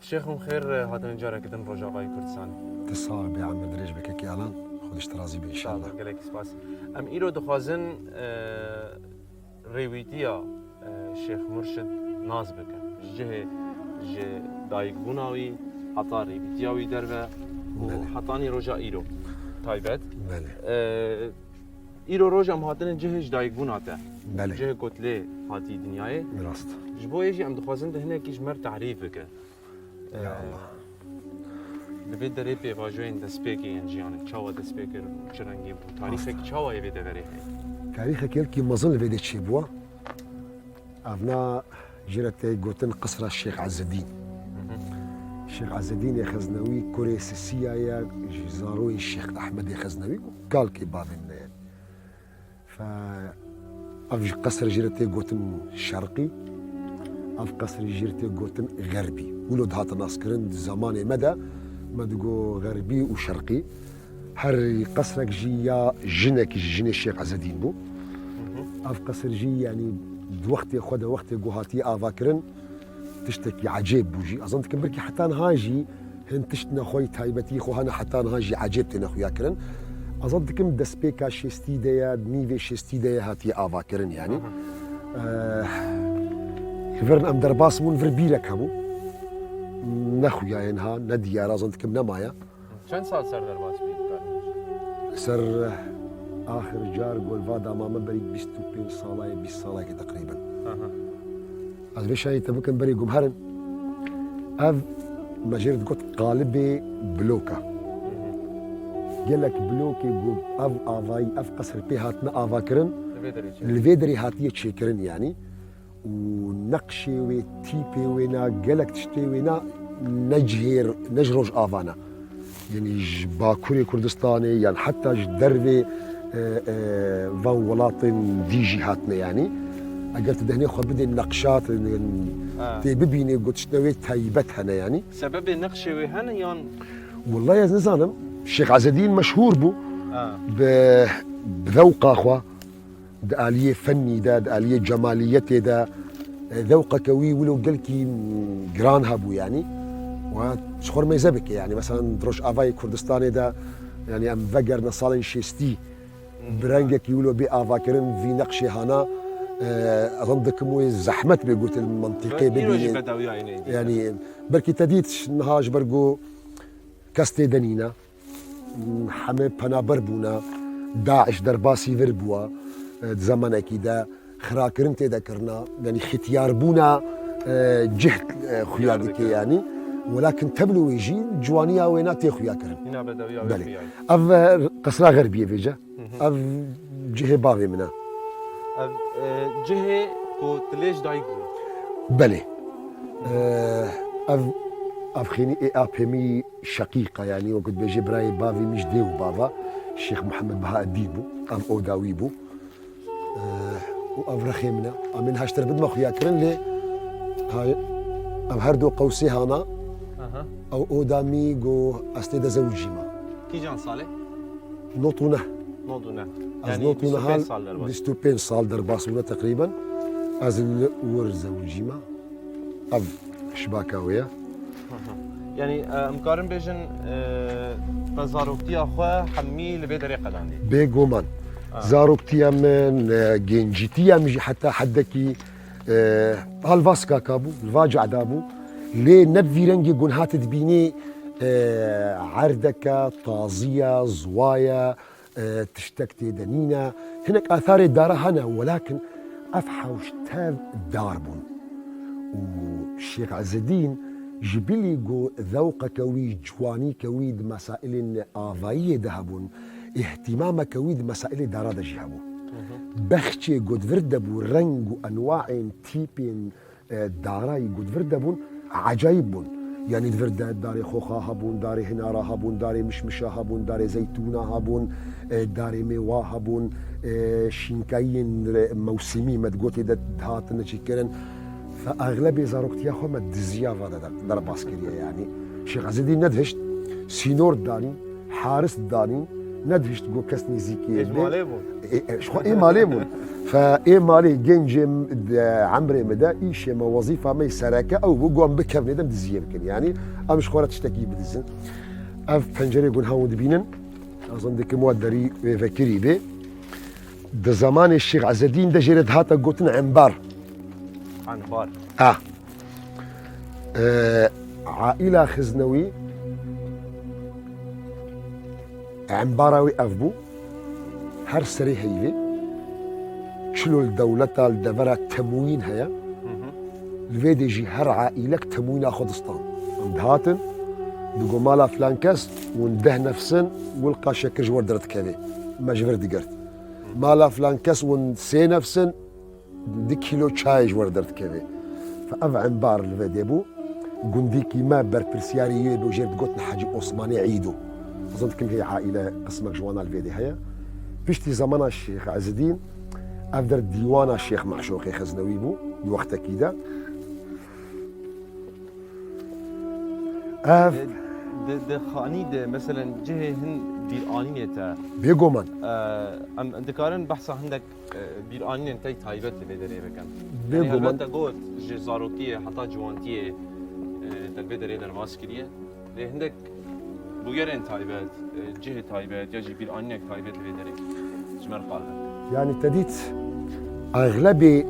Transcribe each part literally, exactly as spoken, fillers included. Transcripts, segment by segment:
Şêx, hûn xêr hatin careke din Rojavayê Kurdistanê. Tu sax bî, emir dirêj be kekê Alan. Xwedî ji te razî be, înşallah. Sağ ol, gelek spas. Em îro dixwazin, e, rêwîtiya, e, Şêx Murşid nas bikin. Ji cihê, ji dayikbûna wî, heta rêwîtiya wî derve û Belê. hetanî roja îro taybet. Belê. E, Îro roj em hatine cihê ji dayikbûna te. Belê. Cihê ku tu lê hatî dinyayê. Rast. Ji bo yê jî em dixwazin tu hinekî ji me re tarîf bike. Ya Ee, Allah. Li vê derê pêvajoyên destpêkê yên jiyanê çawa dest pê kir, çi rengê bû, tarîxek çawa yê vê deverê heye? Tarîxek gelkî mezin li vê de çêbû. Evna jê re tê gotin Qisra Şêx Ezedîn. Hı hı. Şêx Ezedînê Xeznewî kurê Sisiya ye, ji zaroyên Şêx Ehmedê Xeznewî ku kalkê bavê min e. Fe, ev ji qesr jê re tê gotin Şerqî, ev qesr jê re tê gotin Xerbî. Wilo dihate naskirin di zemanê me de, me digo Xerbî û Şerqî. Her qesrek jî ya jinekî ji jinê Şêx Ezedîn bû. Hı hı. Ev qesr jî, yanî, di wextê xwe de, wextê ku hatiye avakirin, tiştekî ecêb bû jî. Ez zan dikim, belkî heta niha jî hin tişt nexweyî taybetî xwe hene, heta niha jî ecêb têne xuya kirin. Ez zan dikim, destpêka şêstî de ye, nîvê şêstî de ye hatiye avakirin, yanî. Hı hı. Eh, vir em derbas bûn, vir bîrek hebû. Nexuyaye niha, ne diyar, ez zan dikim nemaye. Çend sal ser derbas bûyî, dikarî bêjî? Ser, eh, axir car gol va dama me berî bîst û pênc sala ye, bîst sala ye teqrîben. Aha. Ez vê şayî te bikim berî ku em herin. Ev me jê re digot qalibê bloka. Hı hı. Gelek blokê ku ev avayî, ev qesr pê hatine avakirin, Li vê derê çêkirin. Li vê derê hatiye çêkirin, yanî. Û neqşê wê, tîpê wê na, gelek tiştê wê na, ne cihêr, ne ji Rojava ne. Yanî ji Bakurê Kurdistanê, yan heta ji dervê, e, e, van welatên dî jî hatine yanî. Eger tu dehnê xwe bidê neqşat, Ha. tê bibînê, got tiştine wê taybet hene yanî. Sebebê neqşê wê hene yan? Wellahî ez nizanim. Şêx Ezedîn meşhûr bû Ha. bi, bi zewqa xwe. Di aliyê fennî de, di aliyê cemaliyetê de, e, zewqeke wî wilo gelkî, m, giran hebû yanî. Wa ji xwe mêze bike yanî. Mesela di Rojavayê Kurdistanê de, yanî em vegerine salên şêstî, bi rengekî wilo bê avakirin vî neqşê hana, e, ez zan dikim wê zehmet bê gotin mentiqê Belkî îro jî bibînin. Bedewiya yê neyê dîtin. Yanî belkî te dît niha ji ber ku kes tê de nîne. Heme penaber bûne, DAIŞ derbasî vir bûye, e, di zemanekî de xirakirin tê de kirine, yanî xitiyarbûna, e, cih, e, xuya dike yanî. Welakin tevlî wê jî ciwaniya wê na tê xuya kirin. Hîna bedewiya wê Belê. xuya ye. Ev, e, qesra Xerbiyê vêce. Hı hı. Ev cihê bavê min e. Ev, e, cihê ku tu lê ji dayik bûyî. Belê. E, ev, ev xênî ê apê min Şeqîqa, yanî wekî dibêje birayê bavê min ji dê û bava, Şêx Muhammed Bahaeddîn bû, ev oda wî bû. Eh, û ev rexê min e. Em ê niha ji te re bidime xuya kirin, lê ha, ev her du qewsê hana, Aha. ew oda min got ez tê de zewicîme. Kîjan salê? Nod û neh. Nod û neh. Ez Yanî nod û neh bîst û pênc hal, sal derbas. bîst û pênc sal derbas bûne teqrîben. Ez li wir zewicîme. Ev şibaka wê ye. Yanî, e, em karin bêjin, e, te zaroktiya xwe hemî li vê derê qedandî. Bêguman. Ha. Zaroktiya min, e, gencîtiya min jî heta heddekî, e, halvaskaka bû, li va cehda bû. Lê ne bi vî rengê gunhatê dibînî, e, erdeke, taziya, ziwaye, e, tiştek tê de nîne. Hinek atharê dara hene, welakin ev hewş tev dar bûn. Û Şêx Ezedîn ji bilî ku zewqeke wî, ciwanîke wî di mesailên avayiyê de hebûn, îhtîmameke wî di mesailê dara de jî hebû. Hı hı. Bexçê ku di vir de bû, reng û enwaên tîpên e, darayî ku di vir de bûn, ecayîb bûn. Yanî di vir de darê xoxa hebûn, darê hinara hebûn, darê mişmişa hebûn, darê zeytûna hebûn, e, darê mêwa hebûn, e, şînkayiyên re-, mewsimî me digotê de dihatine çêkirin. Fe exlebê zaroktiya xwe me diziya va de de-, derbas kiriye yanî. Şêx Ezedîn nedihişt, sînor didanîn, haris didanîn, Nedihişt ku kes nêzîkî Ê ji bê. malê bûn. Ê, ê, ji xwe ê malê bûn. Fe ê malê gencê m-, di emrê min de îşê me, wezîfa me yê sereke ew bû, ku em bikevnê de em diziyê bikin. Yanî em ji xwe re tiştekî bidizin. Ev pencerê ku niha hûn dibînin, ez hûn dikim we derî wê vekirî bê. Di zemanê Şêx Ezedîn de jê re dihate gotin embar. Anbar. Ha. Ee, aîla Xiznewî, embara wî ev bû. Her serê heyvê çilo li dewleta li devera temûyîn heye. Li vê dê jî her aîlek temûyîna xwe distan. Em dihatin, digo mala filan kes, hûn deh nefs in, wilqa şekir ji wir derdikeve. Me ji vir digirt. Mala filan kes, hûn sê nefs in, du kîlo çayê ji wir derdikeve. Fe ev embar li vê dê bû. Gundîkî me berpirsiyarî wê bû, jê re digotin Hecî Osmanê Îdo. Ez dikim hê aîle qismek ji wana li vê dê heye. Piştî zemana Şêx Ezidîn, ev der dîwana Şêx Meşûqê Xiznewî bû, di wextekî de. Ev Di, di, di xanî de, meselen, cihê hin bîranînê te. Bêguman. Em dikarin behsa hindek, e, bîranînên te taybet li vê derê bikin. Yanî Bêguman. Helbet te got, ji zarokiyê heta ciwantiyê, e, te li vê derê derbas kiriye. Lê hindek bûyerên taybet, e, cihê taybet ya jî bîranînek taybet li vê derê ji me re qal be. Yanî te dît, exlebê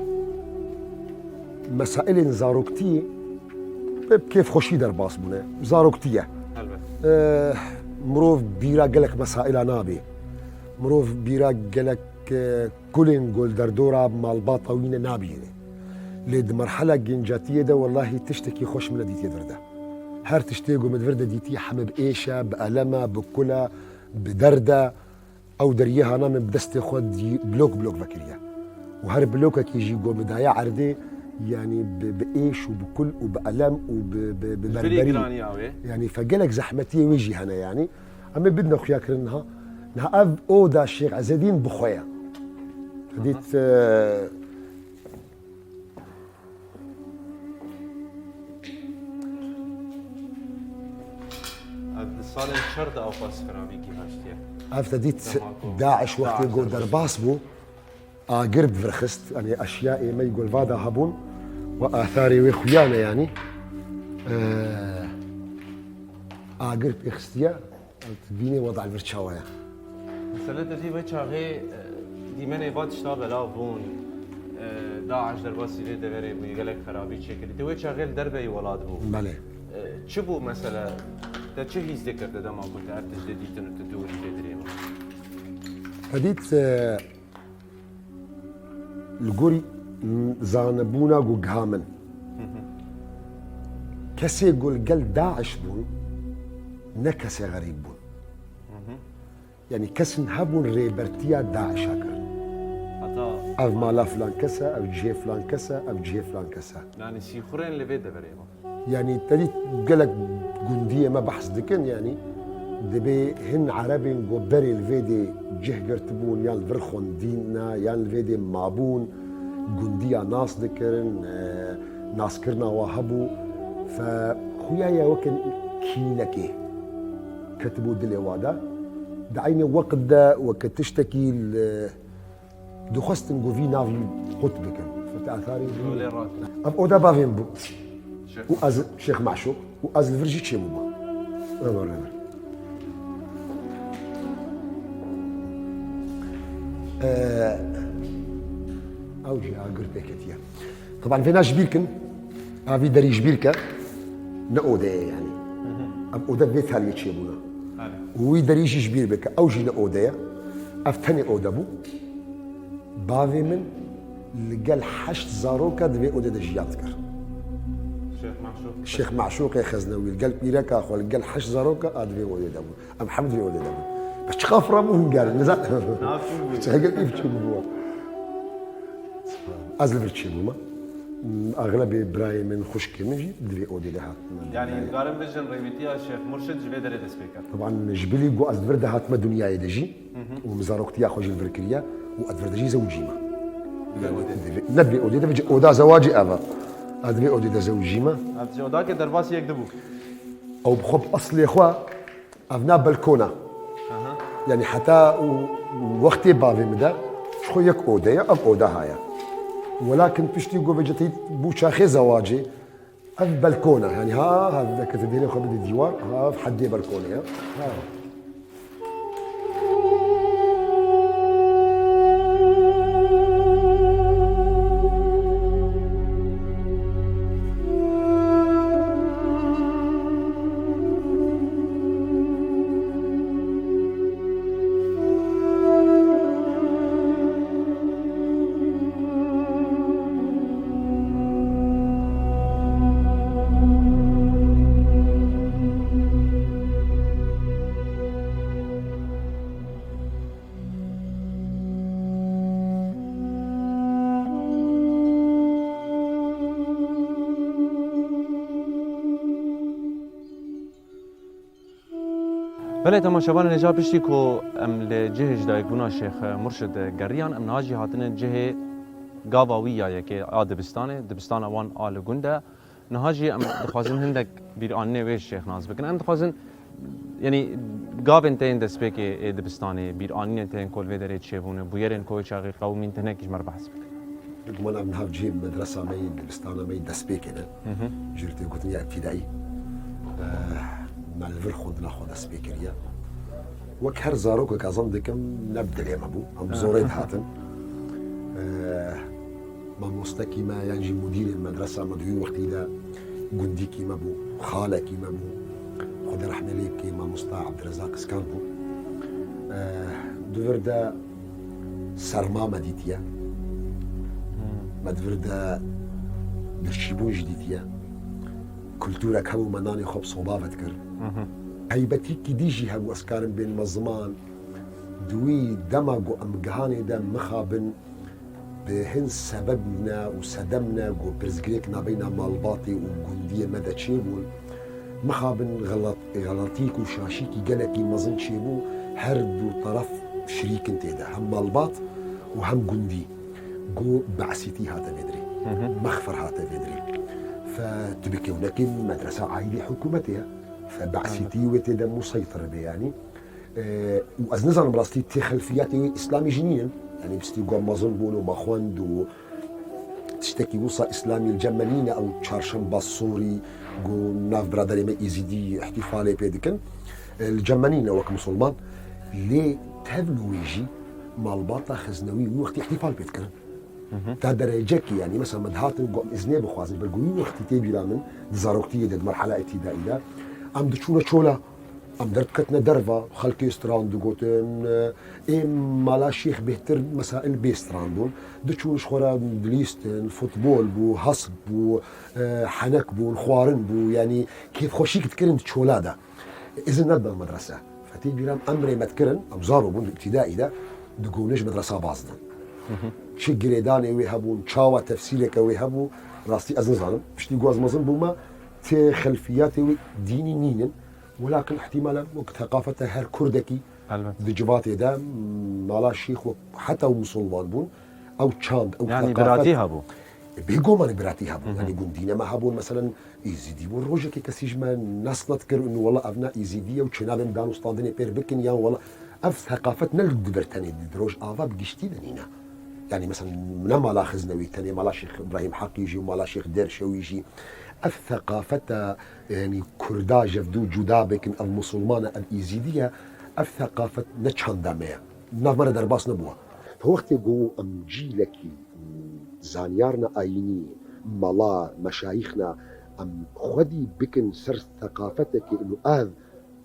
mesailên zaroktiyê bi kêfxweşî derbas bûne. Zaroktiye. Helbet. E, mirov bîra gelek mesaila nabe. Mirov bîra gelek, e, kulên ku li derdora malbata wî ne nabîne. Lê di merhela gencatiyê de wellahî tiştekî xweş min nedîtiye di vir de. Her tiştê ku min di vir de dîtî heme bi êş e, bi elem e, bi kul e, bi derd e. Ew deriyê hana min bi destê xwe dî-, blok blok vekiriye. Û her blokekî jî ku min daye erdê, yanî bi, bi êş û bi kul û bi elem û bi, bi, bi Ji berberî. Yanî fe gelek zehmetiyê wê jî hene yanî. Em ê bidine xuyakirin niha. Niha ev oda Şêx Ezedîn bi xwe ye. Dît, e, Ev di salên çer de awqas xirabîkî haştiye. Ev te dît, Dema ku DAIŞ wextê DAIŞ ku derbas derbas bû, agir bi vir xist, yanî eşyayê me yê ku li va de hebûn, we atharê wê xuya ne yanî. Eee, agir pê xistiye, ev dibînê weda li vir çawa ye. Mesele te dî wê çaxê, e, dîmenê va tişta belav bûn, e, DAIŞ derbasî vê deverê bû, gelek xerabî çêkirî. Te wê çaxê li derveyî welat bû. Belê. E, çi bû mesele? Te çi hîs dikir te dema ku te ev tiştê dîtin û tu dûr ji vê derê bû? Te dît, e, Li gorî zanebûna ku giha min, kesê ku li gel DAIŞ bûn, ne kesê xerîb bûn. Yanî kesin hebûn rêbertiya DAIŞa kirin. Heta Ev mala filan kes e, ev cihê filan kes e, ev cihê filan kes e. Yanî sîxurên li vê deverê bûn. Yanî te dît gelek gundiyê me behs dikin, yanî dibê hin erebên ku berê li vê dê cih girtibûn, yan li vir xwendîn ne, yan li vê dê mabûn, gundiya nas dikirin, e, naskirina wa hebû. Fe xuya ye weke kînekê ketibû dilê wa de. Di eynê weqt de weke tiştekî li Dixwestin ku vî navî qut bikin. Fete atharî Lê rat. Ev oda bavên bû. Şêx. Û ez Şêx Meşûq û ez li vir jî çêbûma. Ev ore. Ee, ew jî agir pêketiye. Teban vêna ji bîr kin. Ev vî derî ji bîr ke. Ne odeye yanî. Ev ode vê taliyê çêbûna. Û wî derî jî ji bîr bike. Ew jî ne odeye. Ev tenê ode bû. Bavê min li gel heşt zaroka di vê odê de jiyan dikir. Şêx Meşûq. Şêx Meşûqê Xeznewî li gel pîreka xwe, li gel heşt zaroka a di vê odê de bû. Em hemû di vê odê de bûn. Bes çiqa firam û hûn gerin. Niza- Nav çû bû. Çiqa gel îv çû bû. Ez li vir çêbûme. Axlebê birayê min, xwişkê min jî di vê odê de hatine. Yanî, em dikarin bijin rêwîtiya Şêx Murşid ji vê derê dest pê ket. Teban ji bilî ku ez di vir de hatime dinyayê de jî. Û min zaroktiya xwe jî li vir kiriye û ez di vir de jî zewicîme. Li vê odê. Di vê, ne di vê odê de, vê oda zewacê ev e. Ez di vê odê de zewicîme. Ev ji odakê derbas yek dibû. Ew bi xwe bi eslê xwe, ev na belkona. Aha. Yani heta û wextê bavê min de ji xwe yek ode ye, ev oda ha ye. Welakin piştî ku vêcetî bû çaxê zewacê, ev belkon e. Yani ha, ha, veke tu dêrê xwe bidî dîwar, ha, ev heddê belkonê ye. Ha. Belê temaşevanên hêja, piştî ku em li cihê ji dayikbûna Şêx Murşid geriyan, em niha jî hatine cihê gava wî ya yekê a dibistanê, dibistana wan a li gund e. Niha jî em dixwazin hindek bîranînê wê ji Şêx Nas bikin. Em dixwazin, yanî gavên te yên destpêkê ê dibistanê, bîranînên te yên ku li vê derê çêbûne, bûyerên ku wê çaxê qewimîn, te hinekî ji me re behs bikin. Guman ev niha cihê medresa me yî, dibistana me yî destpêkê ne. Hı hı. Jê re tê gotin ya îbtîdaî. Eh, me li vir xwendina xwe dest pê kiriye. Wek her zarokek ez zan dikim, ne bi dilê me bû. Em bi Ha. zorê dihatin. Eh, mamostekî me yan jî mudîrê medresa me di wî wextî de gundîkî me bû, xalekî me bû. Xwedê rehmê lê bike, mamosta Ebdirezaq Iskan bû. Eh, di vir de serma me dîtiye. Hmm. Me di vir de birçîbûn jî dîtiye. Kulturek hebû me nanê xwe bi soba ve dikir. Mhm. Heybetîkî dî jî hebû, ez karim bênime ziman. Di wî dema ku em gihanê de mixabin, bi hin sebeb ne û sedem ne ku pirsgirêk nabeyna malbatê û gundiyê me de çêbûn. Mixabin xelat-, xelatîk û şaşîkî gelekî mezin çêbû, her du teref şirîk in tê de, hem malbat û hem gundî. Ku Be'sîtî hate vê dirê, Hı hı. Mexfer hate vê dirê. Fe tu bikê û nekê medresa aîdê hikûmetê ye. Fe Be'sîtî Anladım. wê tê de museytir be yanî. Ee, û ez nizanim rastî tê xelfiyatê wê îslamî jî nînin. Yanî piştî ku mezin bûn û me xwend û tiştekî wisa îslamî li cem me nîne, ew çarşemba sorî ku nav biraderê me Êzîdî îhtîfalê pê dikin. Ee, li cem me nîne wek misilman. Lê tevlû wê jî malbata xiznewî wî wextî îhtîfal pê dikirin. Hı hı. Ta derecekî, yanî mesela me dihatin ku em îznê bixwazin, ber ku wî wextî tê bîra min, di zaroktiyê de, di merhala îbtîdaî de, em diçûne çola, em derdiketine derva, xelkê stran digotin, ê mala şêx bêhtir mesail bê stran bûn. Diçûn ji xwe re dilîstin, futbol bû, hesp bû, e, henek bûn, xwarin bû, yanî kêfxweşîk dikirin di çola de. Îzin nedibin medrese. Fetî bîra min emrê me dikirin, em zaro bûn di îbtîdaî de, digotin ji medresa baz didin. Hı hı. Çi girêdanê wê hebûn, çawa tefsîreke wê hebû, rastî ez nizanim. Piştî ku ez mezin bûme, tê xelfiyatê wê dînî nînin. Welakin îhtîmal e wek theqafeta her kurdekî Elbet. di civatê de, mala şêx wek heta û misilman bûn, ew çand, ew Yanî theqafet biratî hebû. Bêguman biratî hebû. Hı hı. Yanî gundîne me hebûn, meselen, Êzîdî bûn, rojekê kesî ji me nas nedikir û wela ev ne Êzîdî ye û çênabin danûstandinê pêr bikin yan wela ev seqafet ne li di vir tenê di Rojava bi giştî de nîne. Yanî mesela ne mala Xiznewî tenê, mala Şêx Îbrahîm Heqî jî û mala Şêx Derşewî jî. Ev seqafeta, yanî Kurda ji ev du cuda bikin, ev Musulman e, ev Êzîdî ye, ev seqafet ne çanda me ye. Nav me re derbas nebûye. Wextê ku em cîlekî zanyarna ayînî, mala, meşayîxna, em xwedî bikin ser seqafetekê û ev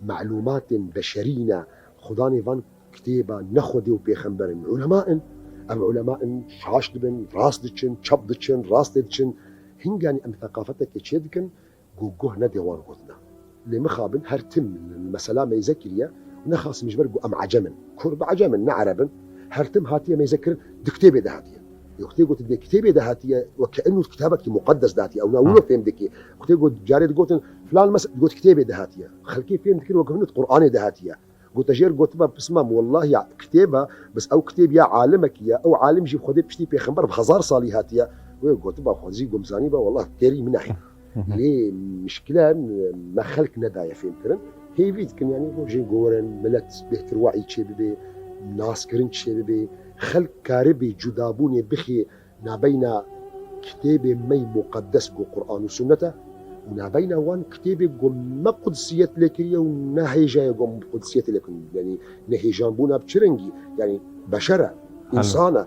melûmatên beşerî ne, xudanê van kitêba ne Xwedê û pêxember in, ulema in. Ev ulema in şaş dibin, rast diçin, çep diçin, rastê diçin. Hinganî em seqafetekê çê dikin, Ku guh nedê wan gotina. Lê mixabin her tim mesela meyze kiriye û nexasim ji ber ku em ecem in. Kurd ecem in, ne ereb in. Her tim hatiye meyze kirin, di kitêbê de hatiye. Yê wextê gotin di kitêbê de hatiye, weke inu kitabekî muqeddes de hatiye. Ew na wilo Ha. fêm dikê. Wextê got, carê digotin, filan mes-, got kitêbê de hatiye. Xelkê fêm dikir weke inu Qur'anê de hatiye. Gote jêr gotiba pismam, wellahî kitêb e, bes ew kitêb ya alimekî ye, ew alim jî bi Xwedê piştî pêxember bi hezar salî hatiye. Wê gotiba xwe zî gom zanîba, wellah têrî min nayê. Hı hı. Lê mişkile me xelk nedaye fêmkirin. Hêvî dikin, yanî rojê gorin, milet bêhtir we'î çêbibe, naskirin çêbibe, xelk karibê cudabûnê bixê nabeyna kitêbê me yî muqeddes ku Quran û Sunnet e û nabeyna wan kitêbê ku me qudsiyet lê kiriye û ne hêja ye ku em qudsiyetê lê bikin. Yanî nehêjanbûna bi çi rengî? Yanî beşer e, însan e.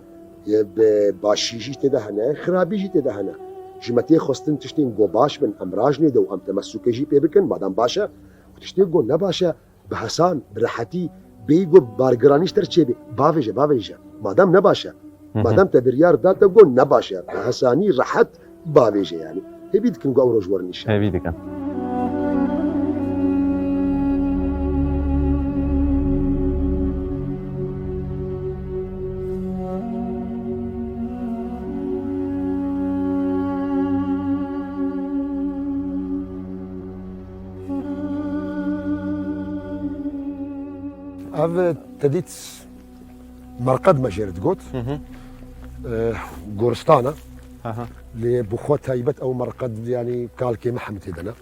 Yê bi başî jî tê de hene, xirabî jî tê de hene. Ji me tê xwestin tiştên ku baş bin, em rajnê de û em temesûkê jî pê bikin, madem baş e. Û tiştê ku ne baş e, bi hesan, bi rehetî, bêyî ku bargiranî ji te re çêbe, bavêje, bavêje. Madem ne baş e, madem te biryar da te ku ne baş e, bi hesanî, rehet bavêje yanî. Hêvî dikin ku ew roj werin înşallah. Hêvî dikin. Ev te dît merqed me jê re digot. Hı hı. E, goristan e. Aha. Lê bi xwe taybet ew merqed, yanî kalkê me hemî tê de ne.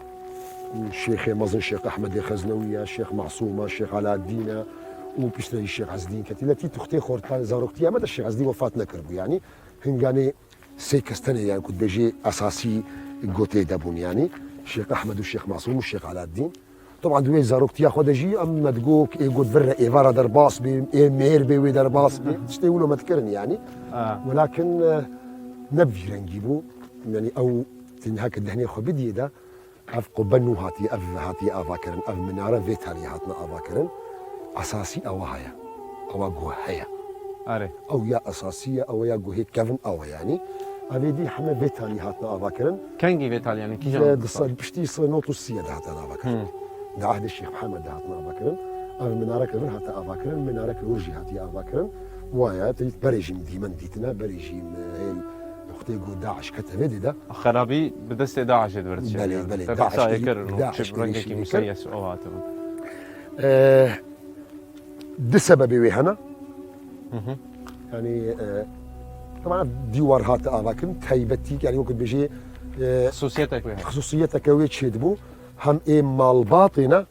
Şêxê mezin Şêx Ehmedê Xeznewî ye, Şêx Masûm e, Şêx Alaaddîn e û piştre jî Şêx Ezdîn ketî. Lê tî tuxtê xortan zaroktiya me de Şêx Ezdîn wefat nekiribû yanî. Hinganê sê kes tenê, yanî ku dibêjê esasî gotê de bûn, yanî Şêx Ehmed û Şêx Masûm û Şêx Alaaddîn. Toban di wê zaroktiya xwe de jî em me digot ê got vir re êvara derbas bê, ê mêr bê wê derbas bê. Tiştê wilo me dikirin yanî. Ha. Welakin, e, ne bi vî rengî bû. Yanî ew tenha ke dehnê xwe bidiyê de, ev qubbe nû hatiye, ev hatiye avakirin, ev minare vê talî hatine avakirin. Esasî ewa heye. Ewa ku heye. Erê. Ew ya esasî ye, ew ya guhê kevin ew e yanî. Ev ê dî heme vê talî hatine avakirin. Kengî vê talî, yanî kîjan? Di sal, piştî sal nod û sî de hatine avakirin. Hmm. Di ehdê Şêx Mihemed de hatine avakirin. Ev minareke vir hate avakirin, minareke wir jî hatiye avakirin. Waye, te dît berê jî min dîmen dîtine, berê jî min hêl wextê ku DAIŞ kete vê dê de. Xerabî bi destê DAIŞê dibe. Belê, belê. Te behsa yê kir, çi rengekî museyes û ew hatibû. Eh, Du sebebê wê hene. Hı hı. Yanî, e, temam dîwar hate avakirin, taybetî, yanî wekî dibêjê, e, xisûsiyetek wê hene. Xisûsiyeteke wê çêdibû. Hem ê malbatê ne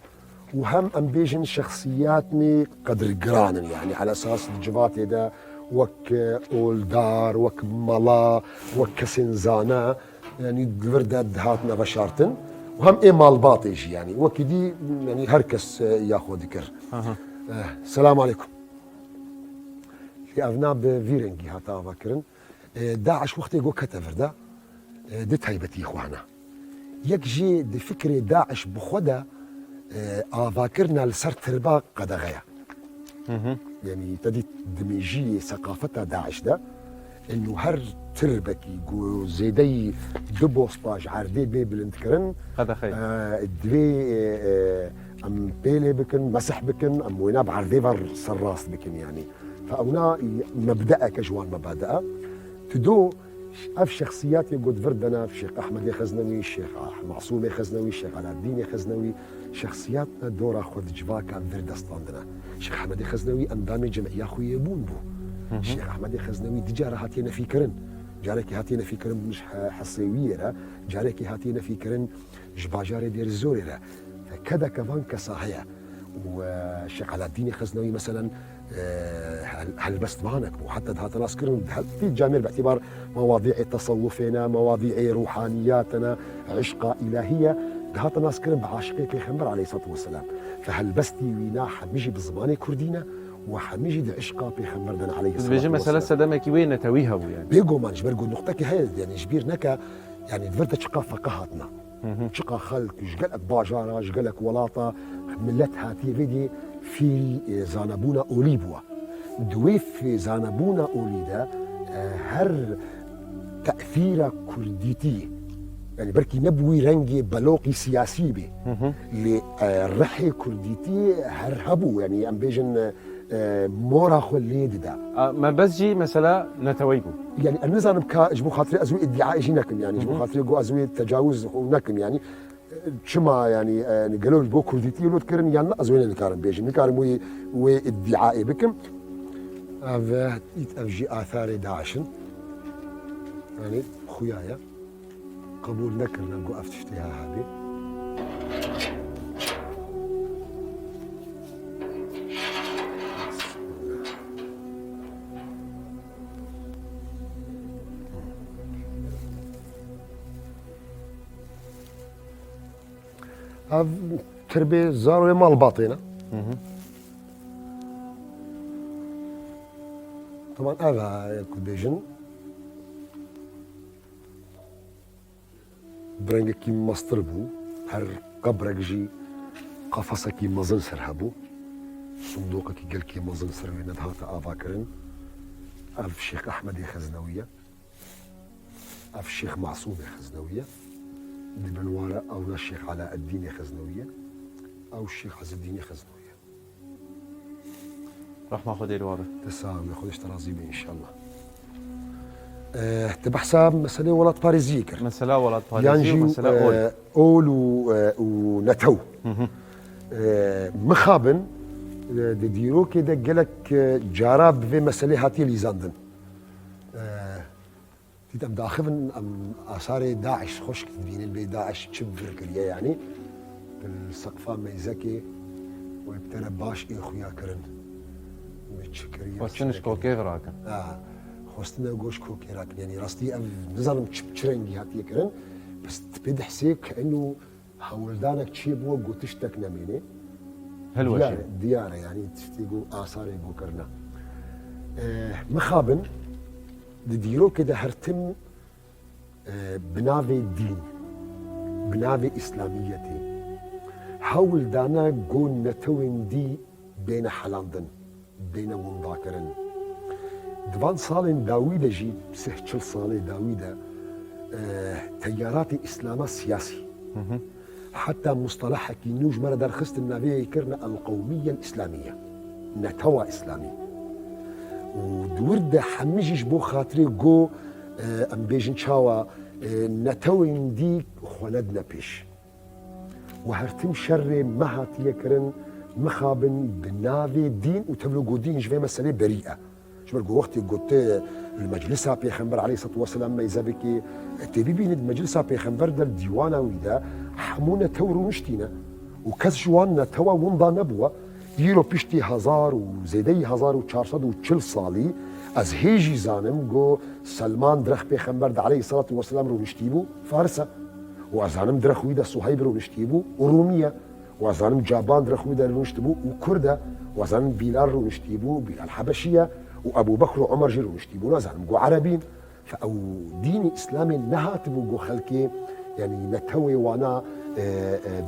û hem em bêjin şexsiyatnê qedirgiran in. Yanî ala esas di civatê de wek, e, oldar, wek mela, wek kesên zane, yanî di vir de dihatine veşartin û hem ê malbatê jî, yanî wekî dî, yanî her kes, e, ya xwe dikir. Aha. Eh, Selamu aleykum. Lê ev na bi vî rengî hate avakirin. Eh, DAIŞ wextê ku kete vir de, eh, du taybetî xwe hene. Yek jî di fikrê DAIŞ bi xwe de, eh, avakirina li ser tirba qedexe ye. Hı hı. Yanî te dît di mêjiyê seqafeta DAIŞ de, ino her tirbekî ku zêdeyî du bosta ji erdê bê bilindkirin, qedexe ye. E, divê, e, em pêlê bikin, mesih bikin, em wêna bi erdê ve serrast bikin yanî. Fe ewna mebdeeke ji wan mebade. Tu do Ev şexsiyatê ku di vir de ne, Şêx Ehmedê Xeznewî, Şêx Ah-, Masûmê Xeznewî, Şêx Alaaddînê Xeznewî, şexsiyat ne dora xwe di civaka vir de standine. Şêx Ehmedê Xeznewî endamê cemîya xwe yê bûn bû. Hı hı. Şêx Ehmedê Xeznewî du cara hatiye nefîkirin. Carekê hatiye nefîkirin ji he-, Hesêwiyê re, carekê hatiye nefîkirin ji bajarê Dêrizorê re. Kedeke van kesa heye. Û, e, Şêx Alaaddînê Xeznewî, meselen, e, hel-, helbestvanek bû. Heta dihate naskirin, hel-, tî camêr bi îtîbar mewadîê tesewufê ne, mewadîê ruhaniyatê ne, îşqa îlahî ye, dihate naskirin bi aşiqê Pêxember aleyhisselatu vesselam. Fe helbestî wî na hemî jî bi zimanê kurdî ne û hemî jî di îşqa Pêxember de ne aleyhisselatu vesselam. Dibêje mesele sedemekî wê netewî hebû yani. Bêguman ji ber ku nuqtekî heye, yani ji bîr neke, yani di vir de çiqa feqe hatine. Hı hı. Çiqa xelk ji gelek bajara, ji gelek welata, milet hatiye vê dê fêrî, e, zanebûna olî bûwe. Di wê fê-, zanebûna olî de, e, her tesîra kurdîtî, yani belkî ne bi wî rengê beloqî siyasî bê, hı hı, lê, e, rihê kurdîtî her hebû, yani em bêjin, e, e, mora xwe lê dide. A, mebest jî mesela neteweyî bû. Yani em nizanim ka ji bo xatirê ez wê îdîayê jî nekim, yani ji bo, hı hı, xatirê ku ez wê tecawuz nekim, yani, e, çima, yani, e, gelo ji bo kurdîtiyê lo dikirin yan ne, ez wê nikarim bêjim, nikarim wê, wê îdîayê bikim. Ev, e, ev jî atharê DAIŞ in. Yani xuya ye. Qebûl nekirine ku ev tiştê ha hebê. Ev tirbê zaroyê malbatê ne. Teman ev e ku dibêjin. Bi rengekî mestir bû. Her qebrek jî qefesekî mezin ser hebû. Sindoqekî gelkî mezin ser wê nedihate avakirin. Ev Şêx Ehmedê Xeznewî ye. Ev Şêx Masûmê Xeznewî ye. Di bin wan re ewna Şêx Alaeddînê Xeznewî ye. Ew Şêx Eziddînê Xeznewî ye. Rehma Xwedê li we be. Te sax be, Xwedê ji te razî be înşallah. Eh, te behsa meselê welatparêziyê kir. Mesela welatparêzî Yan û jî, mesela ol. eh, ol û, eh, û netew. Eh, mixabin, eh, di dîrokê de gelek, eh, cara bi vê meselê hatiye lîzandin. Eh, Dît em daxivin, em asarê DAIŞ xweş dibînin, bê DAIŞ çi vir kiriye, yanî bi seqfa meyzekê wê bi te re baş ê xuya kirin. Wê çi kiriye, Xwestin ji kokê virakin. Ha, xwestine goş kokê rakin. Yanî rastî ev nizanim çi, çi rengî hatiye kirin, bes tu pê dihsê ke eno hewldanek çê bû, got tiştek nemêne. Hilweşî. Diyar e, diyar e, yanî tiştê got asarê got kirine. Eh, mixabin, di dîrokê de her tim, eh, bi navê dîn, bi navê Îslamiyetê, hewl dane got netewên dî bêne helandin, bêne windakirin. Di van salên dawî de jî, sih çil salê dawî de, eh, teyaratê Îslama siyasî, heta mustalahekî nû ji me re derxistin, navê yê kirine El-Qewmiye El-Îslamiye, netewa Îslamî. Û di wir de hemî jî ji bo xatirê got, eh, em bêjin çawa, eh, netewên dî xwe nedine pêş. Û her tim şerê me hatiye kirin, mixabin bi navê dîn û tevlo got dîn ji vê meselê berî e. Ji ber ku wextê got tu li meclisa Pêxember aleyhisselatu vesselam meyze bikî, tê bibînî di meclisa Pêxember de, li dîwana wî de hemû netew rûniştîne û kes ji wan netewa winda nebûwe. Îro piştî hezar û zêdeyî hezar û çar sed û çil salî, ez hê jî zanim ku Selman dirêx Pêxember de aleyhisselatu vesselam rûniştî bû Farisa. Û ez zanim dirêx wî de Suheyb rûniştî bû û Rûmî ye. Û ez zanim Caban dirêx wî de rûniştî bû û Kurd e. Û ez zanim Bîlal rûniştî bû, Bîlal Hebeşî ye. Û Ebû Bekr û Omer jî rûniştî bûn, ez zanim ku Erebîn. Fe ew dînî Îslamê nehatibû ku xelkê, yanî netewê wana, e, e,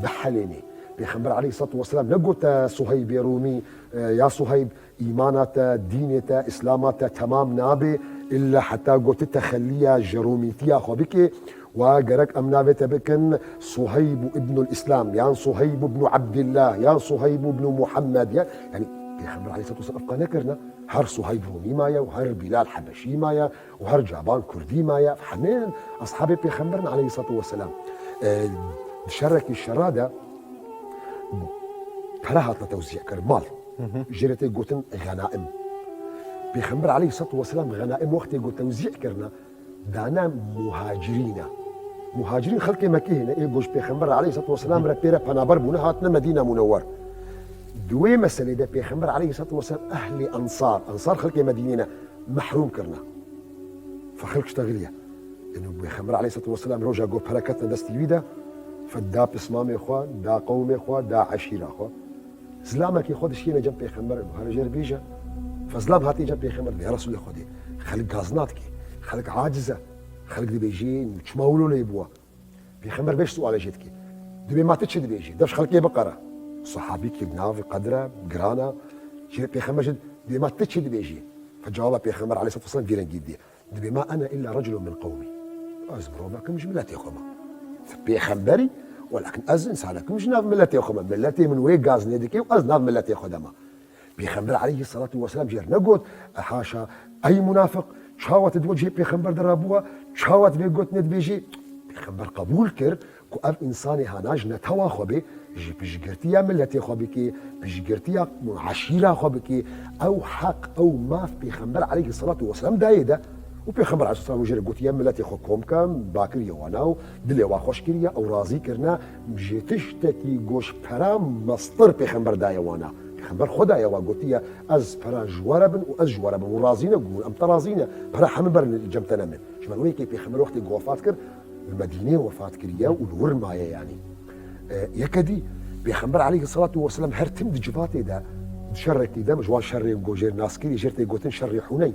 bihelênê. Pêxember aleyhisselatu vesselam negote Suheybê Rûmî, e, ya Suheyb, Îmana te, dînê te, Îslama te temam nabe, illa heta ku tu texelliya ji Rûmîtiya xwe bike, wa gerek em navê te bikin Suheyb û Îbnul Îslam, yan Suheyb û Îbnû Ebdillah, yan Suheyb û Îbnû Muhammed, ya, yanî Pêxember aleyhisselatu vesselam ev qane kirine. Her Suheyb Rûmî maye û her Bîlal Hebeşî maye û her Caban Kurdî maye. Hemê eshabê Pêxember in aleyhisselatu vesselam. E, di şerekî şera de pere hatine tewzî kirin, mal. Jê re tê gotin xenaim. Pêxember aleyhisselatu vesselam xenaim wextê ku tewzî kirine, dane muhacirîne. Muhacirîn xelkê Mekê hene, ê ku ji Pêxember aleyhisselatu vesselam re pê re penaber bûne, hatine Medîna Munewwer. Di wê meselê de Pêxember aleyhisselatu vesselam ehlê Ensar, Ensar xelkê Medînê ne, mehrûm kirine. Fe xelk ştexiliye. Yanî Pêxember aleyhisselatu vesselam roja ku pere ketine destî wî de, fe da pismamê xwe, da qewmê xwe, da eşîra xwe. Zilamekî xwe dişiyêne cem Pêxember, got, here jê re bêje. Fe zilam hatiye cem Pêxember, ya Resûlê Xwedê, xelk gazna dike, xelk aciz e, xelk dibêjin, çima wilo lê bûye? Pêxember vê sualê jê dike. Dibê ma tu çi dibêjî? Dev ji xelkê biqere. Sahabîkî bi nav qedir e, giran e. Jê Pêxember jê dibê ma tu çi dibêjî? Fe cewaba Pêxember aleyhisselatu vesselam vî rengî didê. Dibê ma ene illa reculun min qewmî. Ez mirovek im ji miletê xwe me. Tu pêxember î, welakin ez însanek im ji nav miletê xwe me. Miletê min wê gaznê dike û ez nav miletê xwe de me. Pêxember aleyhisselatu vesselam jê re negot, e, haşa, ey munafiq, çawa tu di wecihê Pêxember de rabûye, çawa tu vê gotinê dibêjî? Pêxember qebûl kir, ku ev însanê hana ji netewa xwe bê, ji piştgirtiya miletê xwe bikê, piştgirtiya eşîra xwe bikê, ew heq, ew maf Pêxember aleyhisselatu vesselam dayê de. Û Pêxember aleyhisselatu vesselam jê re gotiye, miletê xwe kom ke, ba kiriye wana û dilê wa xweş kiriye, ew razî kirine, ji tiştekî ku ji pera mestir Pêxember daye wana. Pêxember xwe daye wa gotiye, ez pera ji we re bin û ez ji we re bin. Û razî ne, got, em te razî ne, pera hemî berin cem te nemin. Ji ber wê yekê Pêxember wextê ku wefat kir, li Medînê wefat kiriye û li wir maye yanî. E, yeke dî, Pêxember aleyhissalatu vesselam her tim di civatê de, di şerrekî de, ji wan şerrên ku jêr naskirî, jêr tê gotin şerrê Huneyn.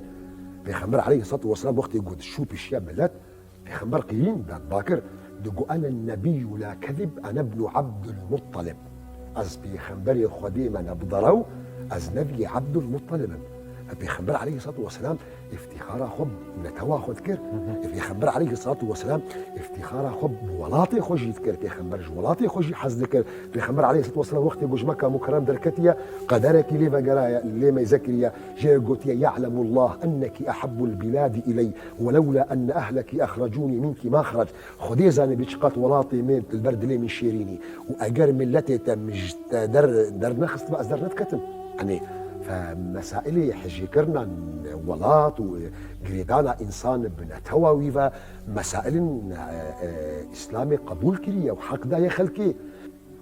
Pêxember aleyhissalatu vesselam wextê ku di şû pişiya millet, Pêxember qîrîn dan bakir, digo, "Ene nebiyyu la kezib, ene ibnu Abdul Muttalib." Ez Pêxemberê Xwedê me ne bi derew, ez neviyê Abdul Muttalib im. E, Pêxember aleyhissalatu vesselam îftîxara xwe bi netewa xwe dikir. Hı hı. E, Pêxember aleyhissalatu vesselam îftîxara xwe bi welatê xwe jî dikir. Pêxember ji welatê xwe jî hez dikir. Pêxember aleyhissalatu vesselam wextê ku ji Mekka Mukerrem derketiye, qederekî lê vegeraye, lê meyze kiriye. Jê gotiye, "Ya'lemullah enneki ahabbul biladi iley, welewla enne ehleki ahrecuni minki ma xerec." Xwedê zane bî çiqat welatê min li ber dilê min şêrînî. Û eger miletê te min ji te der, dernexistba, ez dernediketim. Yanî, fe mesailê hijêkirina welat û girêdana însan bi netewa wî ve mesailin, e, e, Îslamê qebûl kiriye û heq daye xelkê.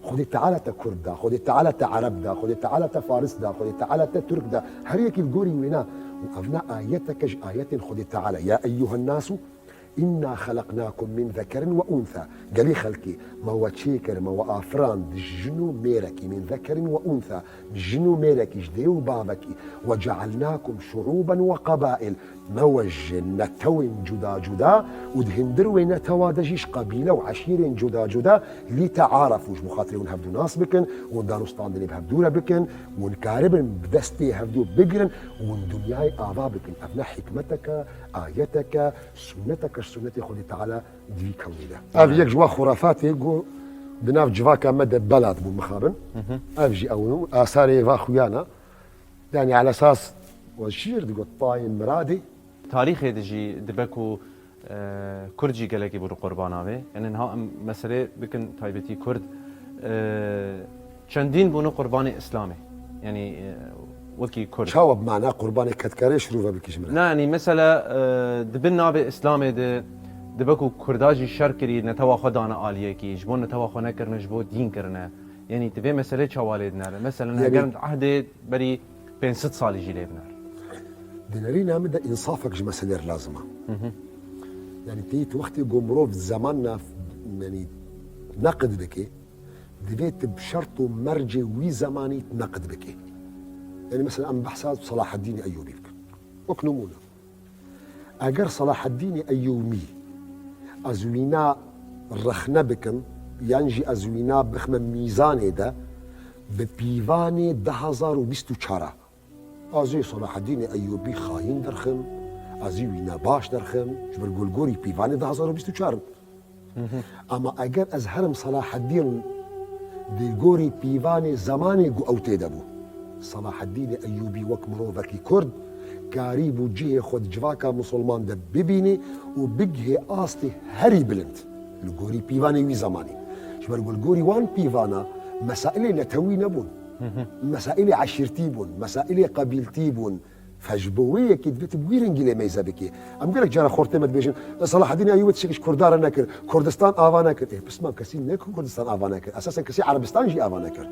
Xwedê Teala te Kurd da, Xwedê Teala te Ereb da, Xwedê Teala te Faris da, Xwedê Teala te Tirk da. Her yekî li gorî wêna. Û evna ayeteke ji ayetên Xwedê Teala. Ya eyyuhen nasu, "Inna xelaqnakum min zekerin ve untha." Gelî xelkê, me we çêkir, me we afirand ji jin û mêrekî, min zekerin ve untha, jin û mêrekî, ji dê û bavekî, "ve cealnakum şuuben ve qabail." Me we ji netewên cuda cuda û di hindir wê netewa de jî ji qebîle û eşîrên cuda cuda, "lî tearefû", ji bo xatirê hûn hevdû nas bikin, hûn danûstandinê bi hevdû re bikin, hûn karibin bi destê hevdû bigirin, hûn dinyayê ava bikin. Ev ne hikmeteke, ayeteke, Sunneteke ji sunnetê Xwedê Teala di vî kewnî de. Ev yek ji wan xurafatê ku di nav civaka me de bela dibû mixabin. Hı hı. Ev jî ew asarê va xuyana. Yani ala esas we şiir digot tayê miradê. Tarîxê de jî dibe ku, e, Kurd jî gelekî bû li qurbana vê. Yani niha em meselê bikin taybetî Kurd. E, Çendîn bûne qurbanê Îslamê. Yanî, e, wekî Kurd. Çawa bi mana qurbanê kedkarê şirove bikî ji min re? Ne, yanî mesela, e, di bin navê Îslamê de dibe ku Kurda jî şer kirî, netewa xwe dane aliyekî, ji bo netewa xwe nekirine, ji bo dîn kirine. Yanî tu vê meselê çawa lê dinere? Mesela Yanî eger ehdê berî pênc sed salî jî lê biner. Di nerîna min de însafek ji meselê re lazim e. Hı hı. Yanî tê tu wextê ku mirov zemanna, yanî neqid dike, Divê tu bi şert û mercê wî zemanî neqid bikî. Yanî mesela em behsa Selahaddînê Eyyûbî bikin. Wek nimûne. Eger Selahaddînê Eyyûbî ez wîna rexne bikim, yan jî ez wîna bixime mîzanê de, bi pîvanê du hazar û bîst û çar a. Ez ê Selahaddînê Eyyûbî xayîn derxim, ez ê wîna baş derxim, ji ber ku li gorî pîvanê du hazar û bîst û çar in. Ama eger ez herim Selahaddîn di gorî pîvanê zemanê ku ew tê de bû. Selahaddînê Eyyûbî wek mirovekî Kurd karîbû cihê xwe di civaka misilman de bibînê û bigihê astê herî bilind li gorî pîvanê wî zemanî. Ji ber ku li gorî wan pîvana mesailê netewî nebûn. Mesailê eşîrtî bûn, mesailê qebîltî bûn. Fe ji bo wê yekê divê tu bi wî rengî lê meyze bikî. Em gelek cara xortê me dibêjin, Selahaddîn Eyyûbî tiştekî ji Kurdan re nekir, Kurdistan ava nekir. Ê, pismam, kesî ne ku Kurdistan ava nekir. Esasen kesî Erebistan jî ava nekir.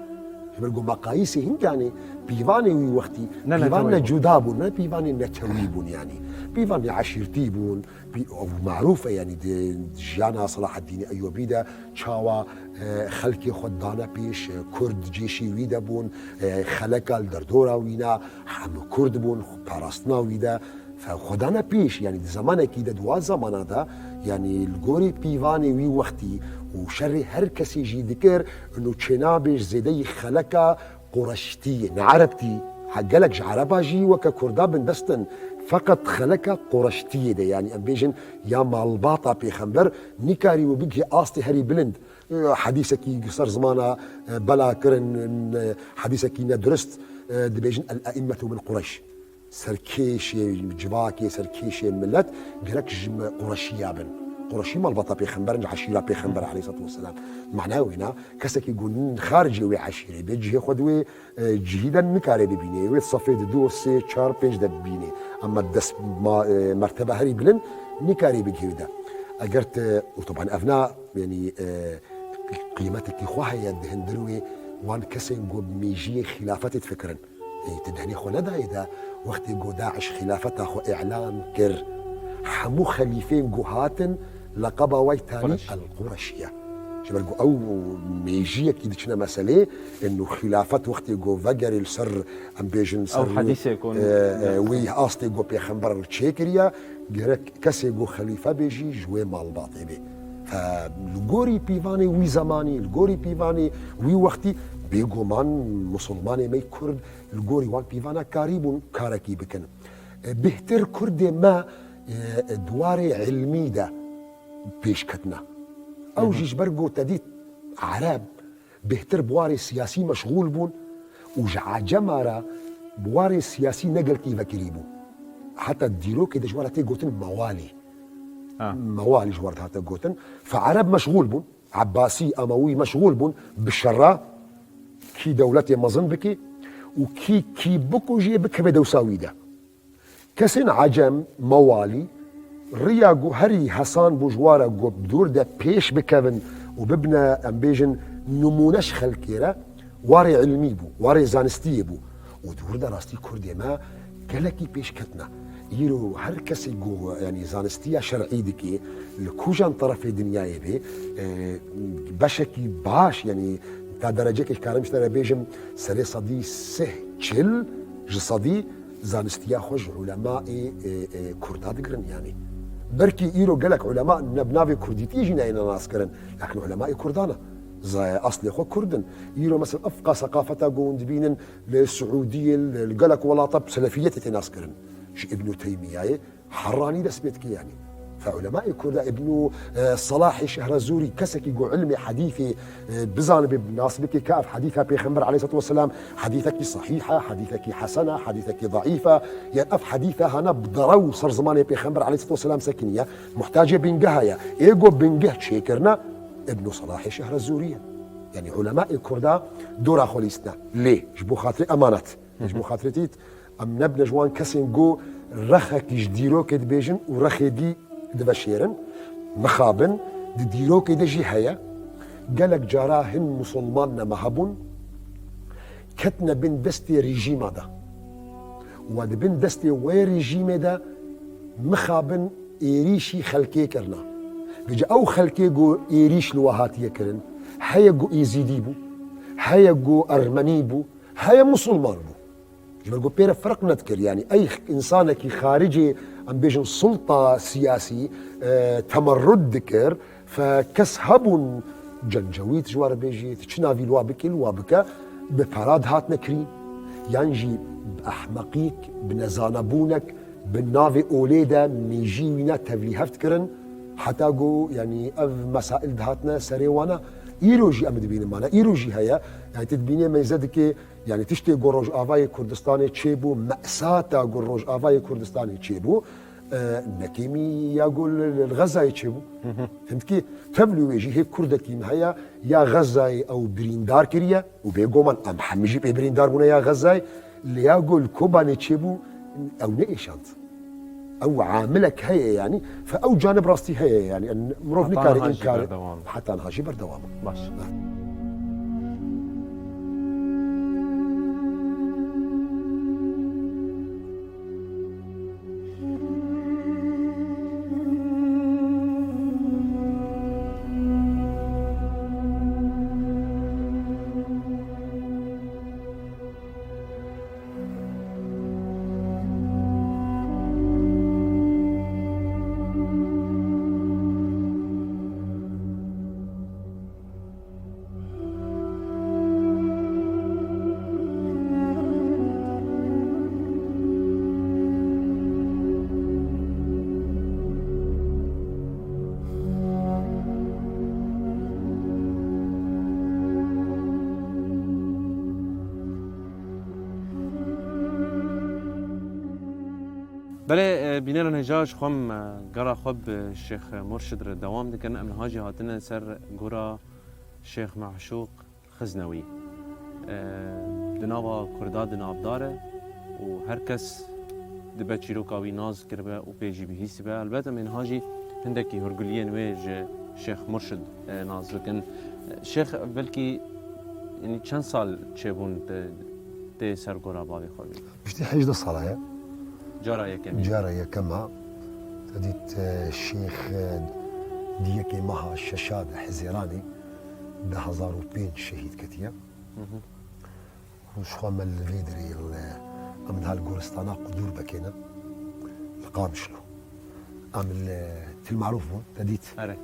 Ji ber ku meqayîsê hinganê pîvanê wî wextî, Ne pîvan netewî ne bûn. cuda bûn, ne pîvanê netewî bûn yanî. Pîvanê eşîrtî bûn, pî-, ew marûf e yanî di jiyana Selahaddînê Eyyûbî de çawa, e, xelkê xwe dane pêş, e, Kurd cêşî wî de bûn, e, xeleka li derdora wîna, Hemû Kurd bûn, parastina wî de fe-, xwe dane pêş, yanî di zemanekî de, di wan zamana de, yanî li gorî pîvanê wî wextî û şerê her kesê jî dikir, û çênabêj zêdeyî xeleka Qureştiyê, ne Erebtî, ha gelek ji Ereba jî weke Kurda bindest in, feqet xeleka Qureştiyê de, yanî em bêjin ya malbata Pêxember, nîkarî û bigihê astê herî bilind. E, hedîsekî ser zimana, e, bela kirin, e, hedîsekî nedurist, e, dibêjin el-e'immatu min Qureyş. Serkêşê civakê, serkêşê millet gerek ji me-, Qureşiya bin. Qureşî malbata pêxember in, ji eşîra pêxember aleyhissalatu vesselam. Mana wê ne, kesekî ku xaricê wê eşîrê bê, cihê xwe di wê, e, cihî de nikare bibîne. Wê safê di du, sê, çar, pênc de bibîne. Ama dest ma-, e, mertebe herî bilind nikare bigihê de. Eger te, û teban ev na, yanî, e, qîmetekî xwe heye di hindir wê wan kesên ku bi mêjiyê xîlafetê difikirin. Ê, tu dehnê xwe nedayê de, wextê ku Daiş xîlafeta xwe îlan kir, hemû xelîfên ku hatin, leqeba wê tanî Qureş. El-Qureşiye. Ji ber ku ew mêjiyekî diçine meselê, eno xîlafet wextê ku vegerê li ser, em bêjin, ser Ew hedîsê ku e, e, wî astê ku pêxember çêkiriye, gerek kesê ku xelîfe bê jî ji wê malbatê bê. Fe li gorî pîvanê wî zemanî, li gorî pîvanê wî wextî, bêguman misilmanê me yê Kurd li gorî wan pîvana karîbûn karekî bikin. E, bêhtir Kurdê me, e, di warê ilmî de pêş ketine. Ew jî ji ber ku te dît Ereb bêhtir bi warê siyasî meşxûl bûn û ji Ecema re bi warê siyasî ne gelkî vekirî bû. Heta dîrokê de ji we re tê gotin mewalî. Ha. Mewalî ji we re dihate gotin. Fe Ereb meşxûl bûn. Ebbasî, Emewî meşxûl bûn bi şera kî dewletê mezin bike û kî kî bikujê bikeve dewsa wî de. Kesên Ecem, mewalî, riya ku herî hesan bû ji wa re ku bi dûr de pêş bikevin û bibine, em bêjin, nimûne ji xelkê re, warê ilmî bû, warê zanistiyê bû. Û di wir de rastî Kurdê me gelekî pêş ketine. Îro her kesê ku, yanî, zanistiya şer'î dike, li kûjan terefê dinyayê bê, e, beşekî baş, yanî, ta derecekê ji karim ji te re bêjim, serê sedî sih çil ji sedî zanistiya xwe ji ulemayê, e, e, Kurda digirin, yanî. Belkî îro gelek ulema ne bi navê Kurdîtiyê jî neyêne naskirin, lakin ulemayê Kurda ne. Zayê eslê xwe Kurd in. Îro mesela ev qas seqafeta ku hûn dibînin li Siûdiyê, li, li gelek welata bi selefiyetê tê naskirin. Ji Îbnû Teymiyayê Herranî dest pê dike, yanî. Fe ulemayê Kurda, Îbnû, e, Selahê Şehrezûrî, kesekî ku ilmê hedîfê, e, bizanibe, nas bike ka ev hedîfa Pêxember aleyhisselatu vesselam hedîfekî sehîh e, hedîfekî hesen e, hedîfekî zeîf e, yan ev hedîfa hana bi derew ser zimanê Pêxember aleyhisselatu vesselam sekiniye, muhtacê bingeha ye. Ê ku bingeh çêkirine, Îbnû Selahê Şehrezûrî ye. Yanî ulemayê Kurda dora xwe lîstine. Lê ji bo xatirê emanet, ji bo xatirê tît, em nebine ji wan kesên ku rexekî ji dîrokê dibêjin û rexê dî diveşêrin. Mixabin, di dîrokê de jî heye. Gelek cara hin misilman ne me hebûn, ketine bin destê rejîma de. Û di bin destê wê rejîmê de mixabin êrîşî xelkê kirine. Vêca ew xelkê ku êrîş li we hatiye kirin, heye ku Êzîdî bû, heye ku Ermenî bû, heye misilman bû. Ji ber ku pê re ferq nedikir, yanî ey însanekî xaricê, em bêjin, sulta siyasî, e, temerrud dikir, fe kes hebûn Cencewît ji we re bêjî, tu çi navî li wa bikî, li wa bike, bi pera dihatine kirîn, yan jî bi ehmeqîk, bi nezanebûnek, bi navê olê de mêjî wîna tevlîhev dikirin, heta ku, yanî, ev mesail dihatine serê wana. Îro jî em dibînin, mana îro jî heye, yanî tu dibînê meyze dike, yanî tiştê ku Rojavayê Kurdistanê çêbû, mesata ku Rojavayê Kurdistanê çêbû, e, ne kêmî ya ku li, li, li Xezayê çêbû. Hindkî tevlî wê jî hê Kurdekî me heye, ya Xezayê ew birîndar kiriye û bêguman em hemî jî pê birîndar bûne ya Xezayê, lê ya ku li Kobanê çêbû, ew neêşand. Ew amilek heye, yanî, fe ew canib rastî heye, yanî, en, mirov Heta nikare niha jî înkar berdewam. Heta niha jî berdewam. Baş. Belê, e, bîneran hêja ji xwe em, e, gera xwe bi Şêx Murşid re dewam dikin. Em niha jî hatine ser gora Şêx Meşûq Xiznewî. E, di nava Kurda di navdar e û her kes dibe çîroka wî nas kiribe û pê jî bihîstibe. Helbet em ê niha jî hindekî hûrguliyên wê ji Şêx Murşid, e, nas bikin. E, Şêx, belkî, yanî çend sal çêbûn te, tê ser gora bavê xwe bî? Piştî hejdeh sala ye. Cara yekemî. Cara yekem a. Te dît, e, Şêx, e, di yekê meha şeşa de Hizêranê, Du hezar û pênc şehîd ketiye. Û ji xwe me li vê derê li, em niha li goristana Qudûrbekê ne, li Qamişlo. Em li Til Marûf bûn, te dît. Erê.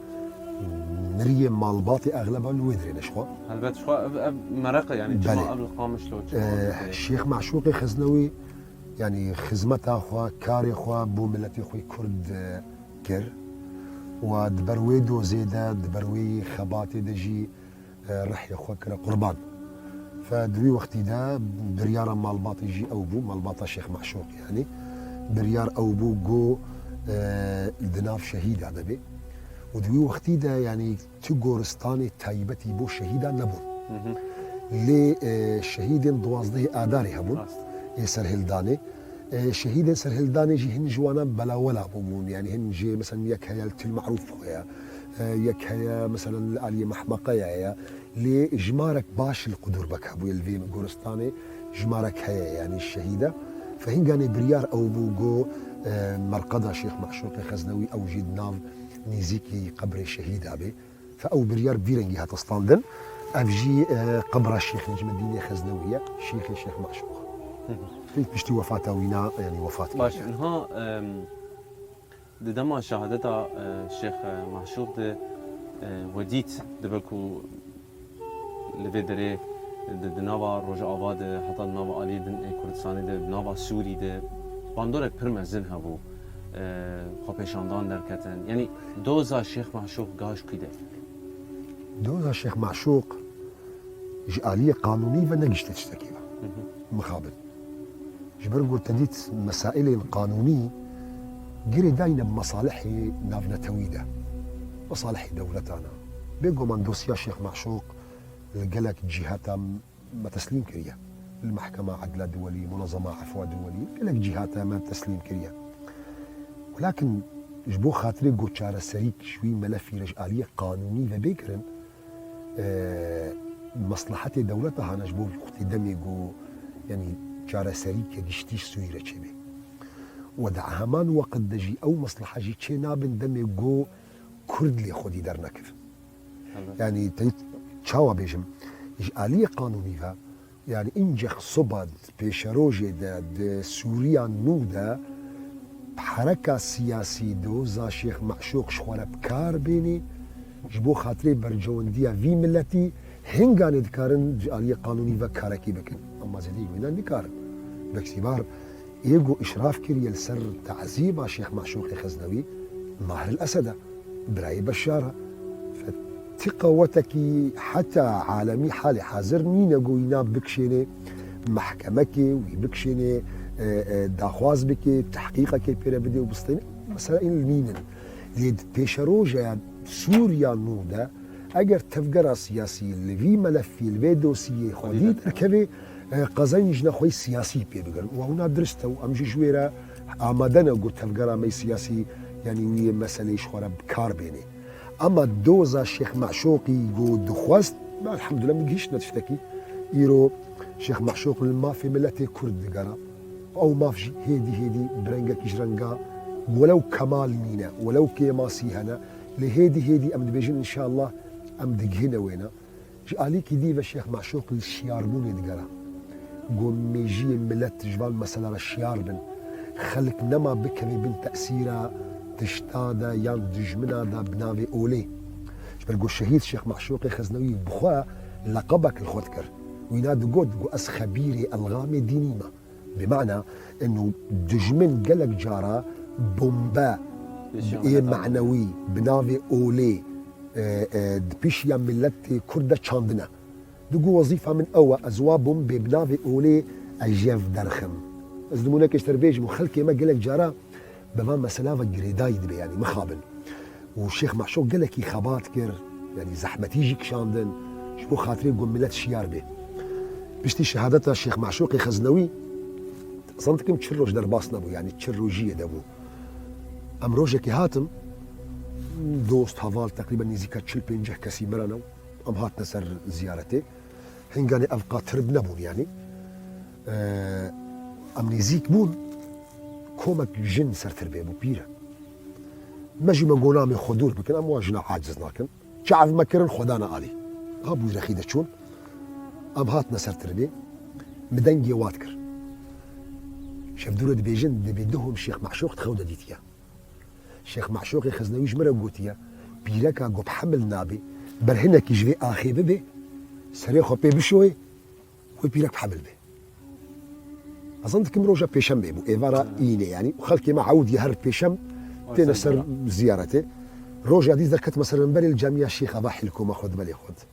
Miriyê malbatê exleba li wê derê ne ji xwe. Helbet ji xwe ev, ev mereq e, yanî çima Belê. ev li Qamişlo, çima Ee, ev li Şêx Meşûqê Xeznewî, yanî xizmeta xwe, karê xwe bo miletê xwe Kurd, e, kir. Û di ber wê dozê de, di ber wê xebatê de jî, e, rihê xwe kire qurban. Fe di wî wextî de biryara malbatê jî ew bû, malbata Şêx Meşûq yanî. Biryar ew bû ku, e, di nav şehîda de bê. Û di wî wextî de yanî tu goristanê taybetî bo şehîdan nebûn. Hı hı. Lê, e, şehîdên duwazdehê Adarê hebûn, Rast. ê serhildanê. E, şehîdên serhildanê jî hin ji wana belawela bûbûn. Yanî hin jê, mesela, yek heye li Til Marûf heye, e, yek heye, mesela, li aliyê Mehmeqeya ye. Lê jimarek baş li Qudûrbek hebûye li vê goristanê, jimarek heye, yanî şehîda. Fe hinganê biryar ew bû ku, e, merqeda Şêx Meşûqê Xeznewî ew jî di nav nêzîkî qebrê şehîda bê. Fe ew biryar bi vî rengî hate standin. Ev jî, e, qebra Şêx Necmedînê Xeznewî ye, şêxê Şêx Meşûq. Hı hı. Piştî wefata wîna, yanî wefat kiriye. Baş, niha, em, di dema şehadeta, e, Şêx, e, Meşûq de, e, we dît, dibe ku li vê derê di, di nava Rojava de, heta di nava aliyê din ê Kurdistanê de, di nava Sûrî de bandorek pir mezin hebû, e, xwepêşandan derketin. Yanî doza Şêx Meşûq gaj kî de? Doza Şêx Meşûq ji aliyê qanûnî ve negişte tiştekî ve. Hı hı. Mixabin. Ji ber ku te dît mesailên qanûnî girêdayî ne bi mesalihê navnetewî de. Mesalihê dewletana. Bêguman dosya Şêx Meşûq li gelek cîhata me teslîm kiriye. Li Mehkema Edla Duwelî, Munezema Efwa Duwelî, gelek cîhata me teslîm kiriye. Welakin ji bo xatirê ku çareserîk ji wî melefî re ji aliyê qanûnî ve bê kirin, e, meslehetê dewleta hane ji bo wextê demê ku, yanî çareserîke giştî ji Sûrî re çêbê. Û di heman weqt de jî ew meslehe jî çê nabin demê ku Kurd lê xwedî dernekevin. Helbet. Yanî te çawa bêjim, ji aliyê qanûnî ve, yanî încex soba di pêşerojê de, di Sûriya nû de hereka siyasî doza Şêx Meşûq ji xwe re bi kar bênê, ji bo xatirê berjewendiya vî miletî hinganê dikarin ji aliyê qanûnî ve karekî bikin. Ema zêdeyî wêne nikarin. Beksîbar ê ku îşraf kiriye li ser tezîba Şêx Meşûqê Xeznewî, Mahr el Esed e, birayê Beşar e. Fe ti qewetekî heta alemî halê hazir nîne ku wîna bikişênê mehkemekê, wî bikişênê, e, e, daxwaz bike, tehqîqekê pê re bide û bistêne. Mesela în nînin. Lê di pêşeroja Sûriya nû de eger tevgera siyasî li vî melefî, li vê dosiyê xwedî derkeve, e, qezenc ne xweyî siyasî pê bigirin. Û hewna dirist e û em jî ji wê re amade ne ku tevgera me siyasî, yanî wî yê meseleyê ji xwe re bi kar bênê. Ema doza Şêx Meşûqî ku dixwest, elhamdulillah min gihîştine tiştekî. Îro Şêx Meşûq li mafê miletê Kurd digera. Ew maf jî hêdî hêdî bi rengekî ji renga welew kemal nîne, welew kêmasî hene, lê hêdî hêdî em dibêjin înşallah em digihine wêne. Ji alîkî dî ve Şêx Meşûq li şiyarbûnê digera. Ku mêjiyê milet ji van mesela re şiyar bin. Xelk nema bikeve bin tesîra tişta de yan dijmina de bi navê olê. Ji ber ku şehîd Şêx Meşûqê Xeznewî bi xwe leqebek li xwe dikir. Wîna digot ku ez xebîrê elxamê dînî me. Bi mana eno dijmin gelek cara bombe ê manewî bi navê olê, e, e, di pêşiya miletê Kurd de çandine. Digo wezîfa min ew e, ez wa bombê bi navê olê ez jev derxim. Ez nimûnekê ji te re bêjim û xelkê me gelek cara bi van mesela ve girêdayî dibe, yanî mixabin. Û Şêx Meşûq gelekî xebat kir, yanî zehmetî jî kişandin, ji bo xatirê ku milet şiyar bê. Piştî şehadeta Şêx Meşûqê Xeznewî, zan dikim çil roj derbas nebû, yanî çil rojiyê de bû. Em rojekê hatin, dost, heval, teqrîben nêzîka çil pênceh kesî me re ne, em hatine ser ziyaretê. Hinganê ev qatirib nebûn, yanî. Ee, em nêzîk bûn, komek jin sertir bê bû, pîr e. Me jî me got namê xwe dûr bikin, em wan jina aciz nakin. Çav me kirin xwe dane alî. Ha bûyî rexî de çûn. Em hatine ser tirbê. Min dengê wat kir. Şevdûrê dibêjin, dibê duhum Şêx Meşûq di xew de dîtiye. Şêx Meşûqê Xeznewî ji min re gotiye, pîreka ku bi hemil nabê, ber hinekî ji vê axê bibê, serê xwe pê bişoyê, wê pîrek bi hemil bê. Ez zan dikim roja pêşemê bû, êvara îne yanî. Û xelkê me ewd ye her pêşem têne ser ziyaretê. Roja dî derketime ser minberê, li camiya Şêx Eva Hilko me xwe di belê xwe di.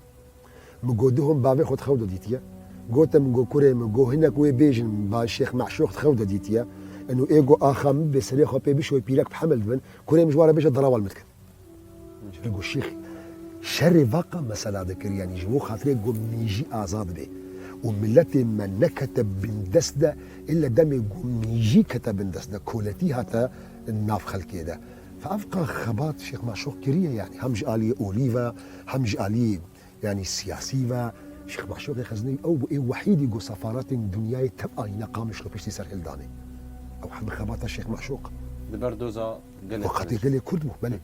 Min got, duhum bavê xwe di xew de dîtiye. Gote min, got, kurê min, got, hinek wê bêjin, ba Şêx Meşûq di xew de dîtiye. Eno ê got, axa min bê serê xwe pê bişoy, pîrek bi hemil dibin. Kurê min ji wan re bêje, derewa li min dikin. Ji ber ku şêxî şerê vaqa mesela dikir, yanî ji bo xatirê ku mîjî azad bê û miletê me nekete bindest de, ille demê ku mîjî kete bindest de, koletî hate nav xelkê de. Fe evqa xebat Şêx Meşûq kiriye, yanî hem ji aliyê olî ve, hem ji aliyê, yanî siyasî ve. Şêx Meşûqê Xeznewî ew bû ê wehîdî ku sefaratên dinyayê tev ayîna Qamişlo piştî serhildanê. Ew hemî xebata Şêx Meşûq. Di ber doza gelê Kurd. Xatirê gelê Kurd bû, belê.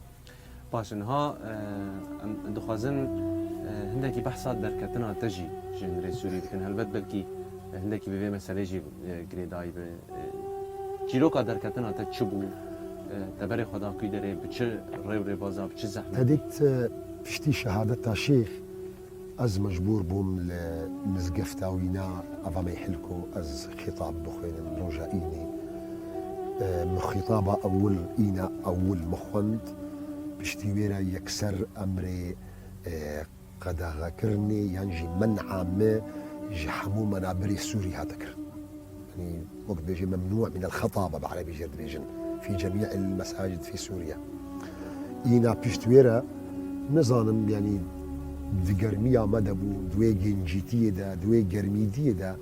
Baş e, niha, e, em dixwazin, e, hindekî behsa derketina te jî ji hundirê Sûrî bikin. Helbet belkî, e, hindekî bi vê meselê jî, e, girêdayî be. E, çîroka derketina te çi bû? E, te berê xwe da kû derê, bi çi rê û rêbaza, bi çi zehmet? Te dît, e, piştî şehadeta şêx, ez mecbûr bûm li mizgefta wîna Eva Meyhilko ez xîtab bixwînim roja înê. E, min xîtaba ewil, îna ewil min xwend. Piştî wê re yekser emrê, e, qedexekirinê yan jî men'a min ji hemû menabirê Sûrî hate kirin. Yanî wek dibêje memnû min el xetaba bi erebî jê re dibêjin. Fî cemî'il mesacid fî Sûriye. Îna pişt wê re nizanim, yanî di germiya me de bû, di wê gencîtiyê de, di wê germîdiyê de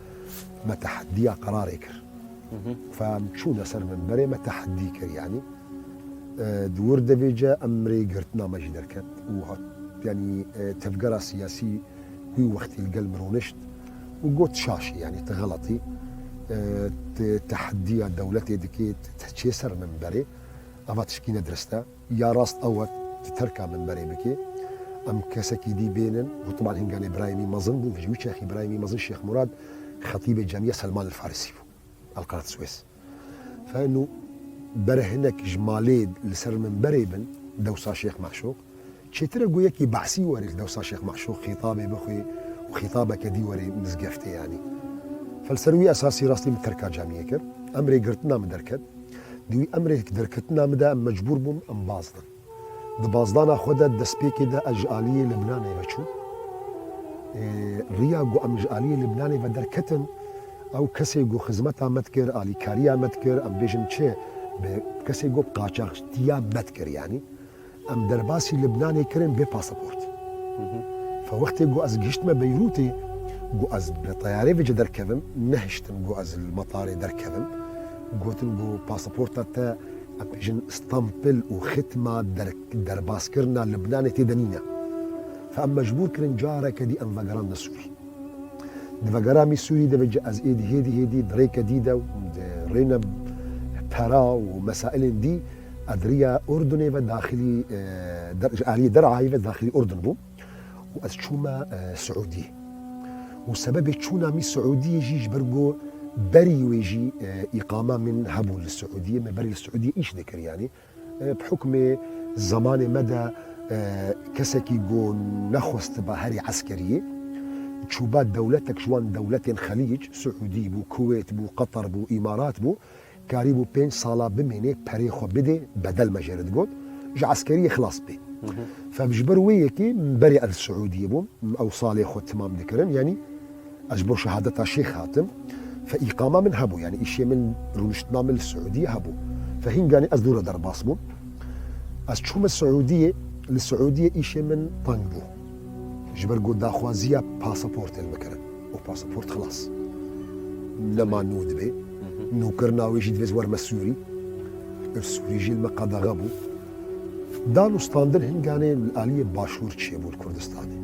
me teheddiya qerarê kir. Fe em çûne ser minberê, me teheddî kir yanî. E, di wir devê ce emrê girtina me jî derket û hat, yanî, e, tevgera siyasî wî wextî li gel min rûnişt û got, şaş î, yanî tu xelet î. E, tu teheddiya dewletê dikê, tu, tu çê ser minberê. Eva tişkî ne dirist e. Ya rast ew e, tu terka minberê bikê. Em kesekî dî bênin û timan hinganê birayê min mezin bû, ji wî çaxî birayê min mezin Şêx Murad, xetîbê Camiye Selman el Farisî bû. Elqanat Swês. Fenu bere hinek ji malê li ser minberê bin, dewsa Şêx Meşûq. Çêtir e ku yekî behsî were li dewsa Şêx Meşûq xîtabê bixwê û xîtabeke dî were mizgeftê yanî. Fel ser wî esasî rastî min terka camiyê kir. Emrê girtina min derket. Di wî emrê derketina min de em mecbûr bûn em baz din. Di bazdana xwe de destpêkê de ez ji aliyê Libnanê ve çûm. Ê, riya ku em ji aliyê Libnanê ve derketin, ew kesê ku xizmeta me dikir, alîkariya me dikir, em bêjin çi, bi kesê ku qaçaxtiya me dikir, yanî em derbasî Libnanê kirin bê pasaport. Fe wextê ku ez gihiştime Beyrûtê, ku ez bi teyarê vêce derkevim, nehiştin ku ez li metarê derkevim. Gotin ku pasaporta te, em bêjin, stampil û xitma der-, derbaskirina Libnanê tê de nîne. Fe em mecbûr kirin careke dî em vegerandin Sûrî. Di vegeramî Sûrî de vêce ez êdî hêdî hêdî di rêke dî de û di rêne pera û mesailên dî, ez di riya Urdunê ve daxilî, e, der-, ji aliyê derayî ve daxilî Urdun bûm û ez çûme, e, Siûdiyê. Û sebebê çûna min Siûdiyê jî ji ber ku berî wê jî, e, îqama min hebû li Siûdiyê, me berî li Siûdiyê îş dikir yanî. E, bi hukmê zemanê me de, e, kesekî ku nexwestiba herî eskeriyê, çûba dewletek ji wan dewletên Xelîc, Siûdî bû, Kuwêt bû, Qeter bû, Îmarat bû, karîbû pênc sala bimênê, perê xwe bidê, bedel me jê re digot, ji eskeriyê xilas bê. Fe ji ber wê yekê min berê ez Siûdiyê bûm, ew salê xwe timam dikirin, yanî ez ji bo şehadeta şêx hatim. Fe îqama min hebû, yanî îşê min, rûniştina min li Siûdiyê hebû. Fe hînganê ez dû re derbas bûm. Ez çûme Siûdiyê, li Siûdiyê îşê min teng bû. Ji ber ku daxwaziya pasaportê li min kirin. Û pasaport xilas. Nema nû dibe. Nûkirina wê jî divê ez werme Sûrî. Û Sûrî jî li me qedexe bû. Dan û standin hinganê li aliyê Başûr çêbû li Kurdistanê.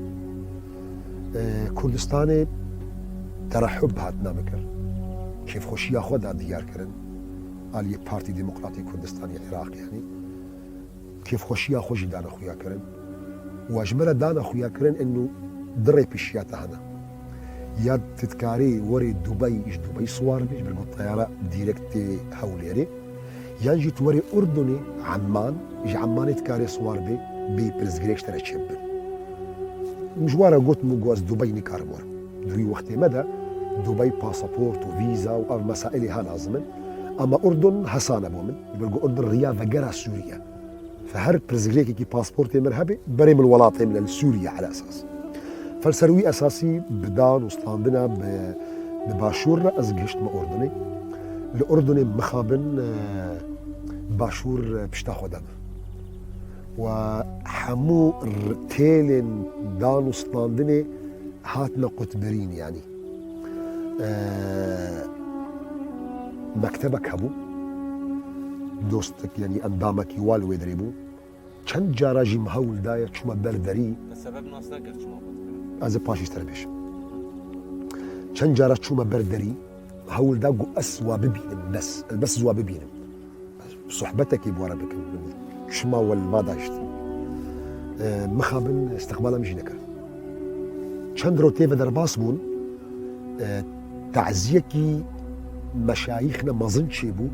Ee, Kurdistanê terehub hatina min kir. Kêfxweşiya xwe da diyar kirin. Aliyê Partî Demokratî Kurdistanê Iraq yanî. Kêfxweşiya xwe jî dane xuya kirin. Û ji min re dane xuya kirin, inu Di rê pêşiya te hene. Ya tu dikarî werê Dubey, ji Dubey siwar bî, ji ber ku teyara direkt tê Hewlêrê. Yan jî tu werê Urdunê, Emman, ji Emmanê dikarê siwar bê, bê pirsgirêk ji te re çêbibin. Min ji wan re got, min got ez Dubey nikarim werim. Di wî wextê me de Dubey pasaport û vîza û ev mesailê ha lazim in. Ama Urdun hesane bo min. Ji ber ku Urdun riya vegera Sûriye. Fe her pirsgirêkekî pasportê min hebe, berê min welatê min e, li Sûriye ala esas. Fe li ser wî esasî bi dan û standina bi, bi başûr re ez gihiştime Urdunê. Li Urdunê mixabin, e, başûr, e, pişta xwe de bû. Û hemû r-, têlên dan û standinê hatine qutbirîn, yanî. E, mektebek hebû. Dostek, yanî endamekî wa li wê derê bû. Çend cara jî min hewl daye çûme ber derî. Te sebeb nas nekir çima xwe dikir? Ez ê paşî ji te re bêjim. Çend cara çûme ber derî, hewl da ku ez wa bibînim, bes. Ez bes wa bibînim. Sohbetekê bi we re bikim. Çima we li va dahiştin? E, mixabin istiqbala min jî nekir. Çend roj tê ve derbas bûn, e, taziyekî meşayîxine mezin çêbû,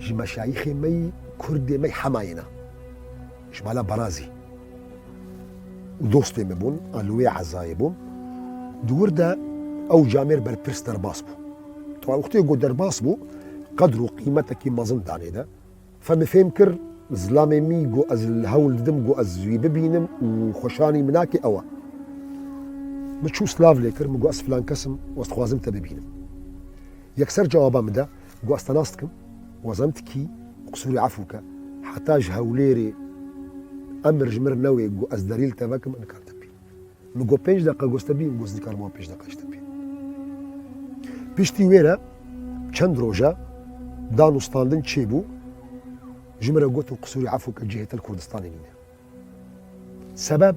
ji meşayîxê me yî Kurdê me yî Hemayê ne. Ji mala Berazî. Dostê me bûn, a li wê ezayê bûn. Di wir de ew camêr berpirs derbas bû. Taban wextê ku derbas bû, qedr û qîmetekî mezin danê de. Fe min fêm kir, zilamê min ku ez li hewl didim ku ez wî bibînim û xweşanî min nake ew e. Min çû silav lê kir, min got ez filan kes im û ez dixwazim te bibînim. Yekser cewaba min de, got ez te nas dikim, û ez em dikî, qisûrî efû ke, heta ji Hewlêrê emir ji min re newê, got ez derî li te vekim, ez nikarim te bibînim. Min got pênc deqa, got ez te bibînim, got ez nikarim wan pênc deqa ji te bibînim. Piştî wê re çend roja dan û standin çêbû, ji min re gotin qisûrî efû ke cihê te li Kurdistanê nîne. Sebeb,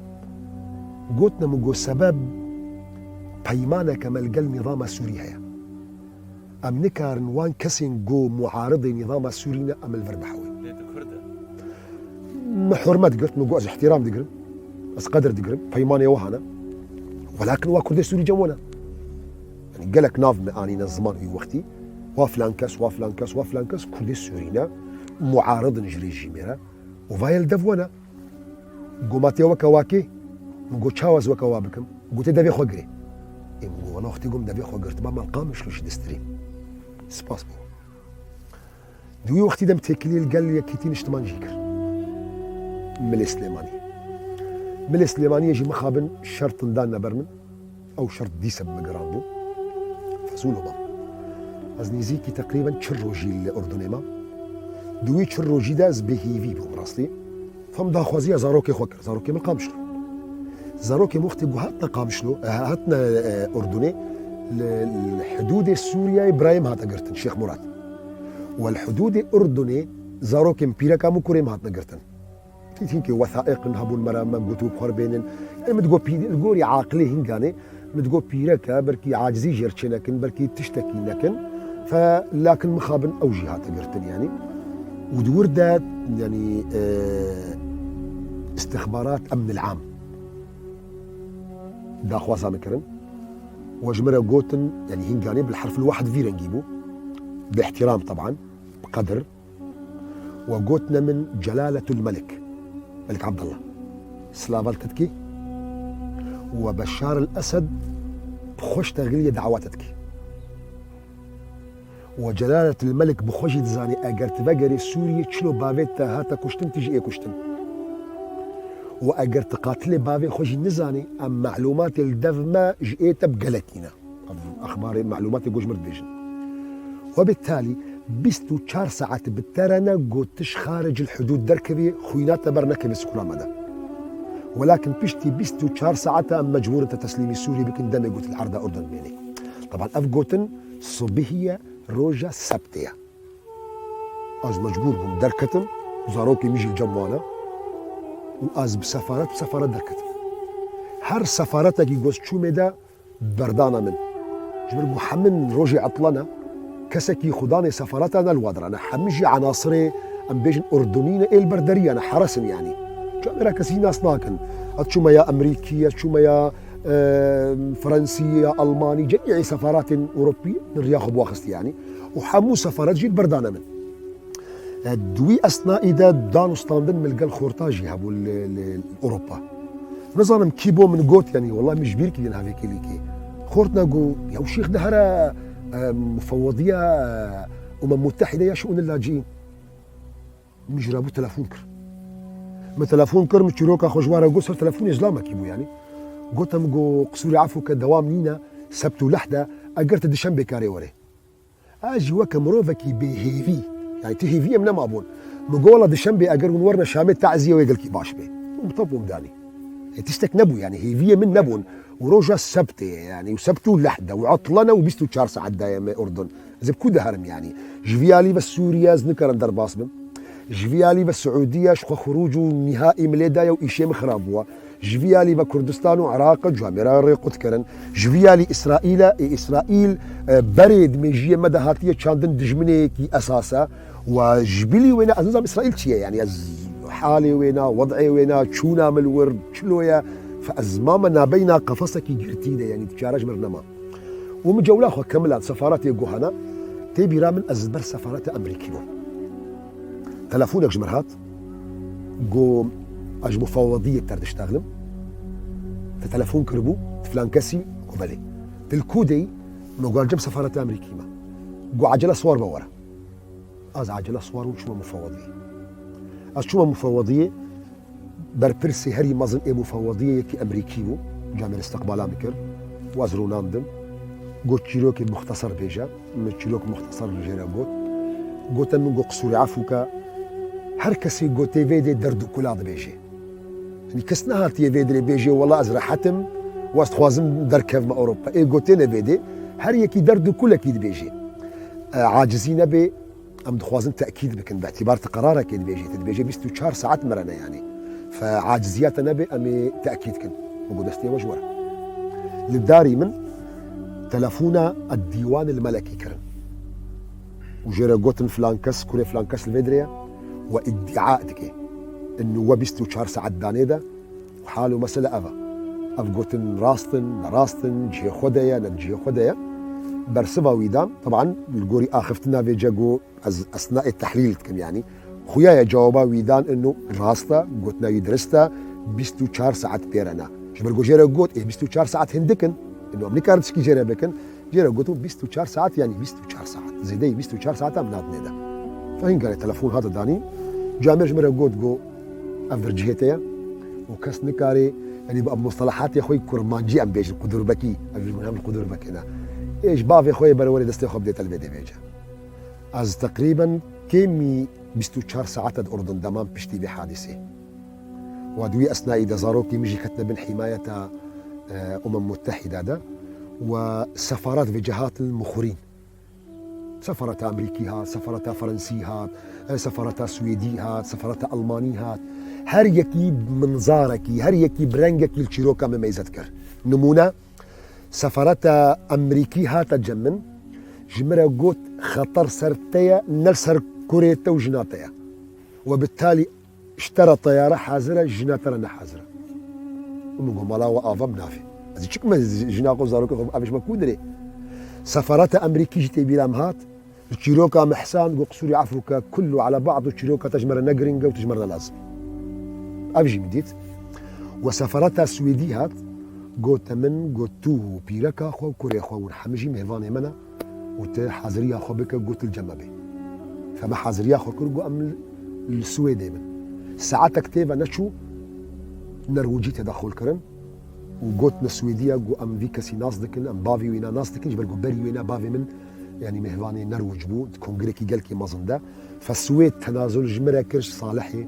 gotine min, got sebeb peymaneke me li gel nîzama Sûrî heye. Em nikarin wan kesên ku muaridê nîzama Sûrî ne, em li vir bihewin. Lê tu Kurd e. Min hurmet girt, min got ez îhtîram digirim, ez qedir digirim, peymanê we hene. Welakin wa Kurdê Sûrî cem we ne. Yanî gelek nav me anîne ziman wî wextî. Wa filan kes, wa filan kes, wa filan kes Kurdê Sûrî ne, muarid in ji rejîmê re. Û va ye li dev we ne. Got ma tê weke wa kê? Min got çawa ez weke wa bikim? Got tê devê xwe girê. Ê min got wela wextê ku min devê xwe girtiba me li Qamişlo jî distirîm. Spas bo. Di wî wextî de min têkilî li gel Yekîtî Niştiman jî kir. Milê Silêmanî. Milê Silêmaniyê jî mixabin şert dan ne ber min. Ew şert dîse bi min giran bû. Fezûl û mam. Ez nêzîkî teqrîben çil rojî li Urdunê mam. Di wî çil rojî de ez bêhîvî bûm rastî. Fam daxwaziya zarokê xwe kir. Zarokê min Qamişlo. Zarokê min wextê ku hatine Qamişlo, e, hatine, e, Urdunê, li, li hidûdê Sûriyeyê birayê min hate girtin, Şêx Murat. Û li hidûdê Urdunê zarokê min, pîreka min, kurê min hatine girtin. Hinkê wethaiqin hebûn me re, me got û bi xwe re bênin. Yanî min digot pî-, li gorî aqilê hinganê, min digot pîrek e, belkî acizî jê re çê nekin, belkî tiştekî nekin. Fe lakin mixabin ew jî hate girtin yanî. Û di wir de, yanî, e, istixbarat, emnil am daxwaza min kirin. We ji min re gotin, yanî hinganê bil herfil wahid vî rengî bû. Bi îhtîram teban, bi qedir. We gotine min Celaletul Melik, Melik Abdullah, silava li te dikî. We Beşar el Esed bi xwe ji te giliyê dawa te dikî. We Celaletul Melik bi xwe jî dizanî eger tu vegerî Sûriyê çilo bavê te hate kuştin, tu jî ê kuştin. We eger tu qatilê bavê xwe jî nizanî, em melûmatê li dev me ji ê te bi gelekî ne. Ev exbarê, melûmatê ku ji min re dibêjin. Webittalî bîst û çar saet bi te re ne ku tu ji xaricil hudûd derkevî, xwîna te bernekeve sikula me de. Welakin piştî bîst û çar saeta em mecbûr in te teslîmî Sûrî bikin, demê ku tu li erda Urdun bimînî. Teban ev gotin sibihiye roja sebtê ye. Ez mecbûr bûm derketim, zarokê min jî li cem wan e. Û ez bi sefaret, bi sefaret derketim. Her sefaretekî ku ez çûmê de, berdana min. Ji ber ku hemin rojê etla ne, kesekî xudanê sefareta ne li wa dira ne. Hemin jî enasirê, em bêjin, Urdunî ne, ê li ber derî ya ne, heres in yanî. Camêra kesî nas nakin. Ez çûme ya Emerîkî, ez çûme ya Fransiya, Almanî, cemî sefaratên Ewropî min riya xwe bi wan xist yanî. Û hemû sefaret jî li ber dane min. E, di wî esnayî de dan û standin min li gel xorta jî hebû li, li Ewropa. Nizanim kî bo min got, yanî, wela min ji bîr kiriye navê kêlîkê. Xort ne got, ya şêx de here, e, mufewediya, e, Umem Muttehîde ya şiûnil lacîîn. Min ji re bû telefon kir. Min telefon kir, min çîroka xwe ji wan re got, ser telefonê zilamekî bû, yanî. Gote min got, qisûrê efû ke dewam nîne, sebt û lehd e, eger tu dişembê karê were. Ez jî weke mirovekî bêhêvî, yanî tu hêviyê min nemabûn. Min got, wela dişembê eger hûn werine Şamê, taziyê wê gelkî baş bê. Û min tap û min danî. Ê, tiştek nebû, yanî hêviyê min nebûn. Û roja sebtê ye, yanî û sebt û lehd e û etlane û bîst û çar saet daye me Urdun. Ez ê bi ku de herim, yanî? Ji vî alî ve Sûriye ez nikarim derbas bim. Ji vî alî ve Siûdiye ji xwe xirûc û nîhaî min lê daye û îşê min xirab bûwa. Ji vî alî ve Kurdistan û Iraq e, camêra rê qut kirin. Ji vî alî Îsraîl e, ê Îsraîl, e, berê di mêjiyê me de hatiye çandin dijminekî esas e. Wa ji bilî wêne ez nizam Îsraîl çi ye, yanî ez halê wêna, wed'ê wêna, çûna min li wir, çilo ye. Fe ez mame nabeyna qefesekî girtî de, yanî çare ji min re nema. Û min cewla xwe kemila sefaretê guhana, tê bîra min ez li ber sefareta Amerîkî bûm. Telefonek ji min hat, got, ez ji mufewediyek der diştexlim. Te telefon kiribû, tu filan kesî? Got, belê. Tu li ku de yî? Min got, cem sefareta Amerîkî me. Got, ecele siwar be were. Ez ecele siwar bûm, çûme mufewediyê. Ez çûme mufewediyê, berpirsê herî mezin ê mufewediyê yekî Amerîkî bû, camêr istiqbala min kir û ez rûnandim. Got, çîrokê muxtesar bêje. Min çîrok muxtesar li jê re got. Gote min, got, qisûrê efû ke her kesê gotê vê dê derd û kula dibêje. Yanî kes nehatiye vê dirê bêje, wela ez rehet im û ez dixwazim derkevime Ewropa. Ê gotê ne vê dê, her yekî derd û kulekî dibêje. E, acizî nebe, em dixwazin tekîd bikin, bi îtîbar tu qerarekê dibêjî, tu dibêje bîst û çar saet mirene, yanî. Fe aciziyê te nebe, em ê tekîd kin. Min got, destê we ji we re. Li darî min telefona Dîwanil Melekî kirin. Û jê re gotin, filan kes, kurê filan kes li vê dirê ye, we îdîa dike. Inu we bîst û çar saet danê de, hal û mesele ev e. Ev gotin rast in, ne rast in, cihê xwe de ye, ne di cihê xwe de ye. Bersiva wî dan, teban li gorî axiftina vê cego ez esnaê tehlîl dikim, yanî. Xuya ye cewaba wî dan, inu rast e, gotina wî dirist e, bîst û çar saet pê re ne. Ji ber ku jê re got, ê bîst û çar saet hindik in, inu em nikarin tişkî jê re bikin, jê re gotin bîst û çar saet, yanî bîst û çar saet. Zêdeyî bîst û çar saet em nadinê de. Fehîm kare telefon hate danî. Camêr ji min re got, got, ev vir cihê te ye. Û kes nikare, yanî bi mustalahatê xwe kurmancî em bêjin, qudurbekî. Ev ji min hem qudurbekê ne. Ê ji bavê xwe yê berwerê destê xwe bidê te li vê dê bêje. Ez teqrîben kêmî bîst û çar saete di Urdun de mam piştî vê hadîsê. Wa di wî esnayî de zarokê min jî ketine bin hîmayeta, e, Umem Muttehîde de. Wa sefarat vê cehatin mixurîn. Sefareta Amerîkî hat, sefareta Fransî hat, e, sefareta Swêdî hat, sefareta Almanî hat. Her yekî bi minzarekî, her yekî bi rengekî li çîroka min meyze dikir. Nimûne, sefareta Amerîkî hate cem min, ji min re got, xeter ser te ye, ne li ser kurê te û jina te ye. We bi talî ji te re teyare hazir e, jina te re ne hazir e. Û min got, mala we ava bi navê. Ez çik me jina xwe, zarokê xwe avêjime ku dirê? Sefareta Amerîkî jî tê bîra min hat. Li çîroka min hisa, min got, qisûrê efû ke kullu ala ba'd û çîroka te ji me re ne giring e û tu ji me re ne lazim. Ev jî min dît. We sefareta Swêdî hat, gote min, got, tu û pîreka xwe û kurê xwe hûn hemî jî mêvanê me ne. Û tu haziriya xwe bike, got, li cem me bê. Fe me haziriya xwe kir, got, em li Swêdê bin. Saetek tê ve neçû, Nerwicî têdexul kirin û got, li Swêdiya, got, em vî kesî nas dikin, em bavê wîna nas dikin, ji ber ku berî wêna bavê min, yanî mêvanê Nerwic bû, di kongrekî gelkî mezin de. Fe Swêd tenazul ji min re kir, ji Salihê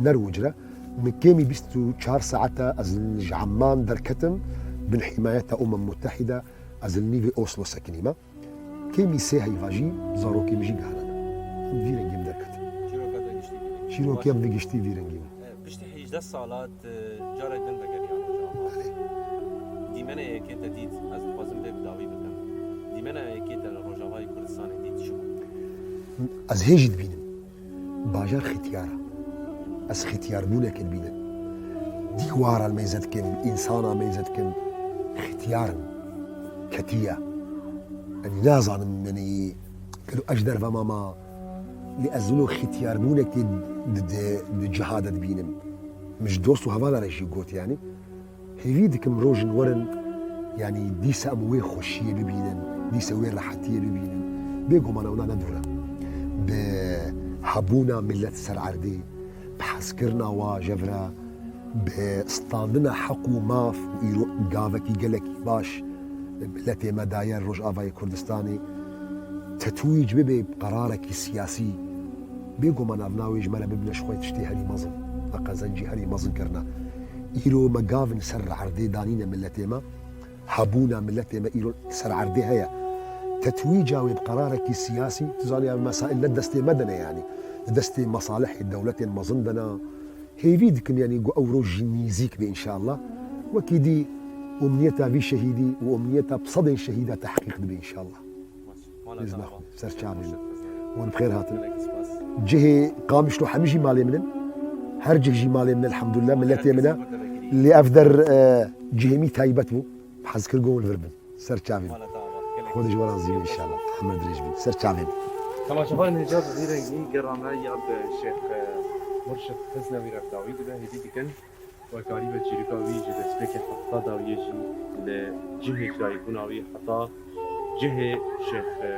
Nerwic re. Min kêmî bîst û çar saete ez ji Emman derketim, bin hîmayeta Umem Muttehîde, ez li nîvê Oslo sekinîme. Kêmî sê heyva jî zarokê min jî gihanane. Em vî rengî min derketin. Çîroka te giştî vî rengî. Çîrokê em vî giştî vî rengî bûn. E, piştî hejdeh sala tu carek din vegeriyane Rojava. Belê. Dîmena yekê te dît, ez dixwazim vê bi dawî bikim. Dîmena yekê te li Rojavayê Kurdistanê dît çi bû? Ez hê jî dibînim. Bajar xetiyar e. Ez xetiyarbûnekê dibînim. Dîwara meyze dikim, însana meyze dikim. Xitiyar in. Ketiye. Yanî nazanim, yanî gelo ez ji derve mama, lê ez wilo xitiyarbûnekê di, di, di ciha de dibînim. Min ji dost û hevala re jî got, yanî hêvî dikim rojin werin, yanî dîsa em wê xweşiyê bibînin, dîsa wê rehetiyê bibînin. Bêguman ewna ne dûr e. Bi hebûna milet ser erdê, bi hezkirina wa jevre, bi standina heq û maf û îro gavekî gelekî baş miletê me daye Rojavayê Kurdistanê, tetwîc bibe bi qerarekî siyasî, bêguman evna wê ji me re bibine ji xwe tiştê herî mezin, me qezencî herî mezin kirine. Îro me gavin ser erdê danîne miletê me, hebûna miletê me îro ser erdê heye. Tetwîca wê bi qerarekî siyasî, tu zanî ev mesail ne destê me de ne yanî. Di destê mesalihê dewletên mezin de ne. Hêvî dikim, yanî ku ew roj jî nîzîk be înşallah. Wekî dî umniyeta vî şehîdî û umniyeta bi sedên şehîda tehqîq dibe înşallah. Mala Bizna te ava. Ser çavê min. Hûn bi xêr hatin. Gelek spas. Cihê Qamişlo hemî jî malê min in. Her cih jî malê min, elhamdulillah, miletê min e. Lê ev der, e, cihê min taybet bû. Hez kir ku hûn li vir bin. Ser çavê min. Mala te ava. Gelek Xwedê ji we razî be înşallah. Emir dirêj bin. Ser çavê min. Temaşevanên hêja bi vî rengî gerame ya bi Şêx, e, Murşid Xiznewî re bi dawî dibe, hêvî dikin. Wekarî ve çîroka wî ji destpêkê heta dawiyê jî li cihê dayikbûna wî heta cihê Şêx, e,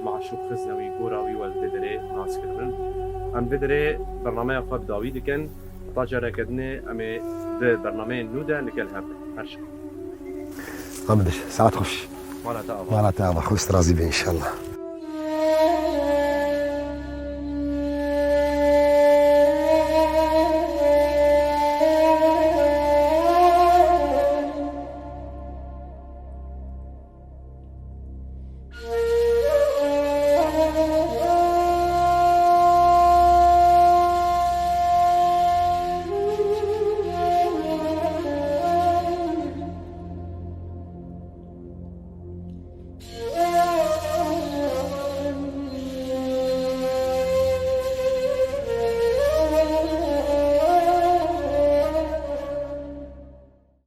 Maşûq Xiznewî gora wî we li vê derê nas kiribin. Em vê derê bernameya xwe bi dawî dikin. Heta careke dinê em ê di bernameyên nû de li gel hev bin. Her şev. Amidê, saet xweş. Mala te ava. Mala te ava, xwest razî be înşallah.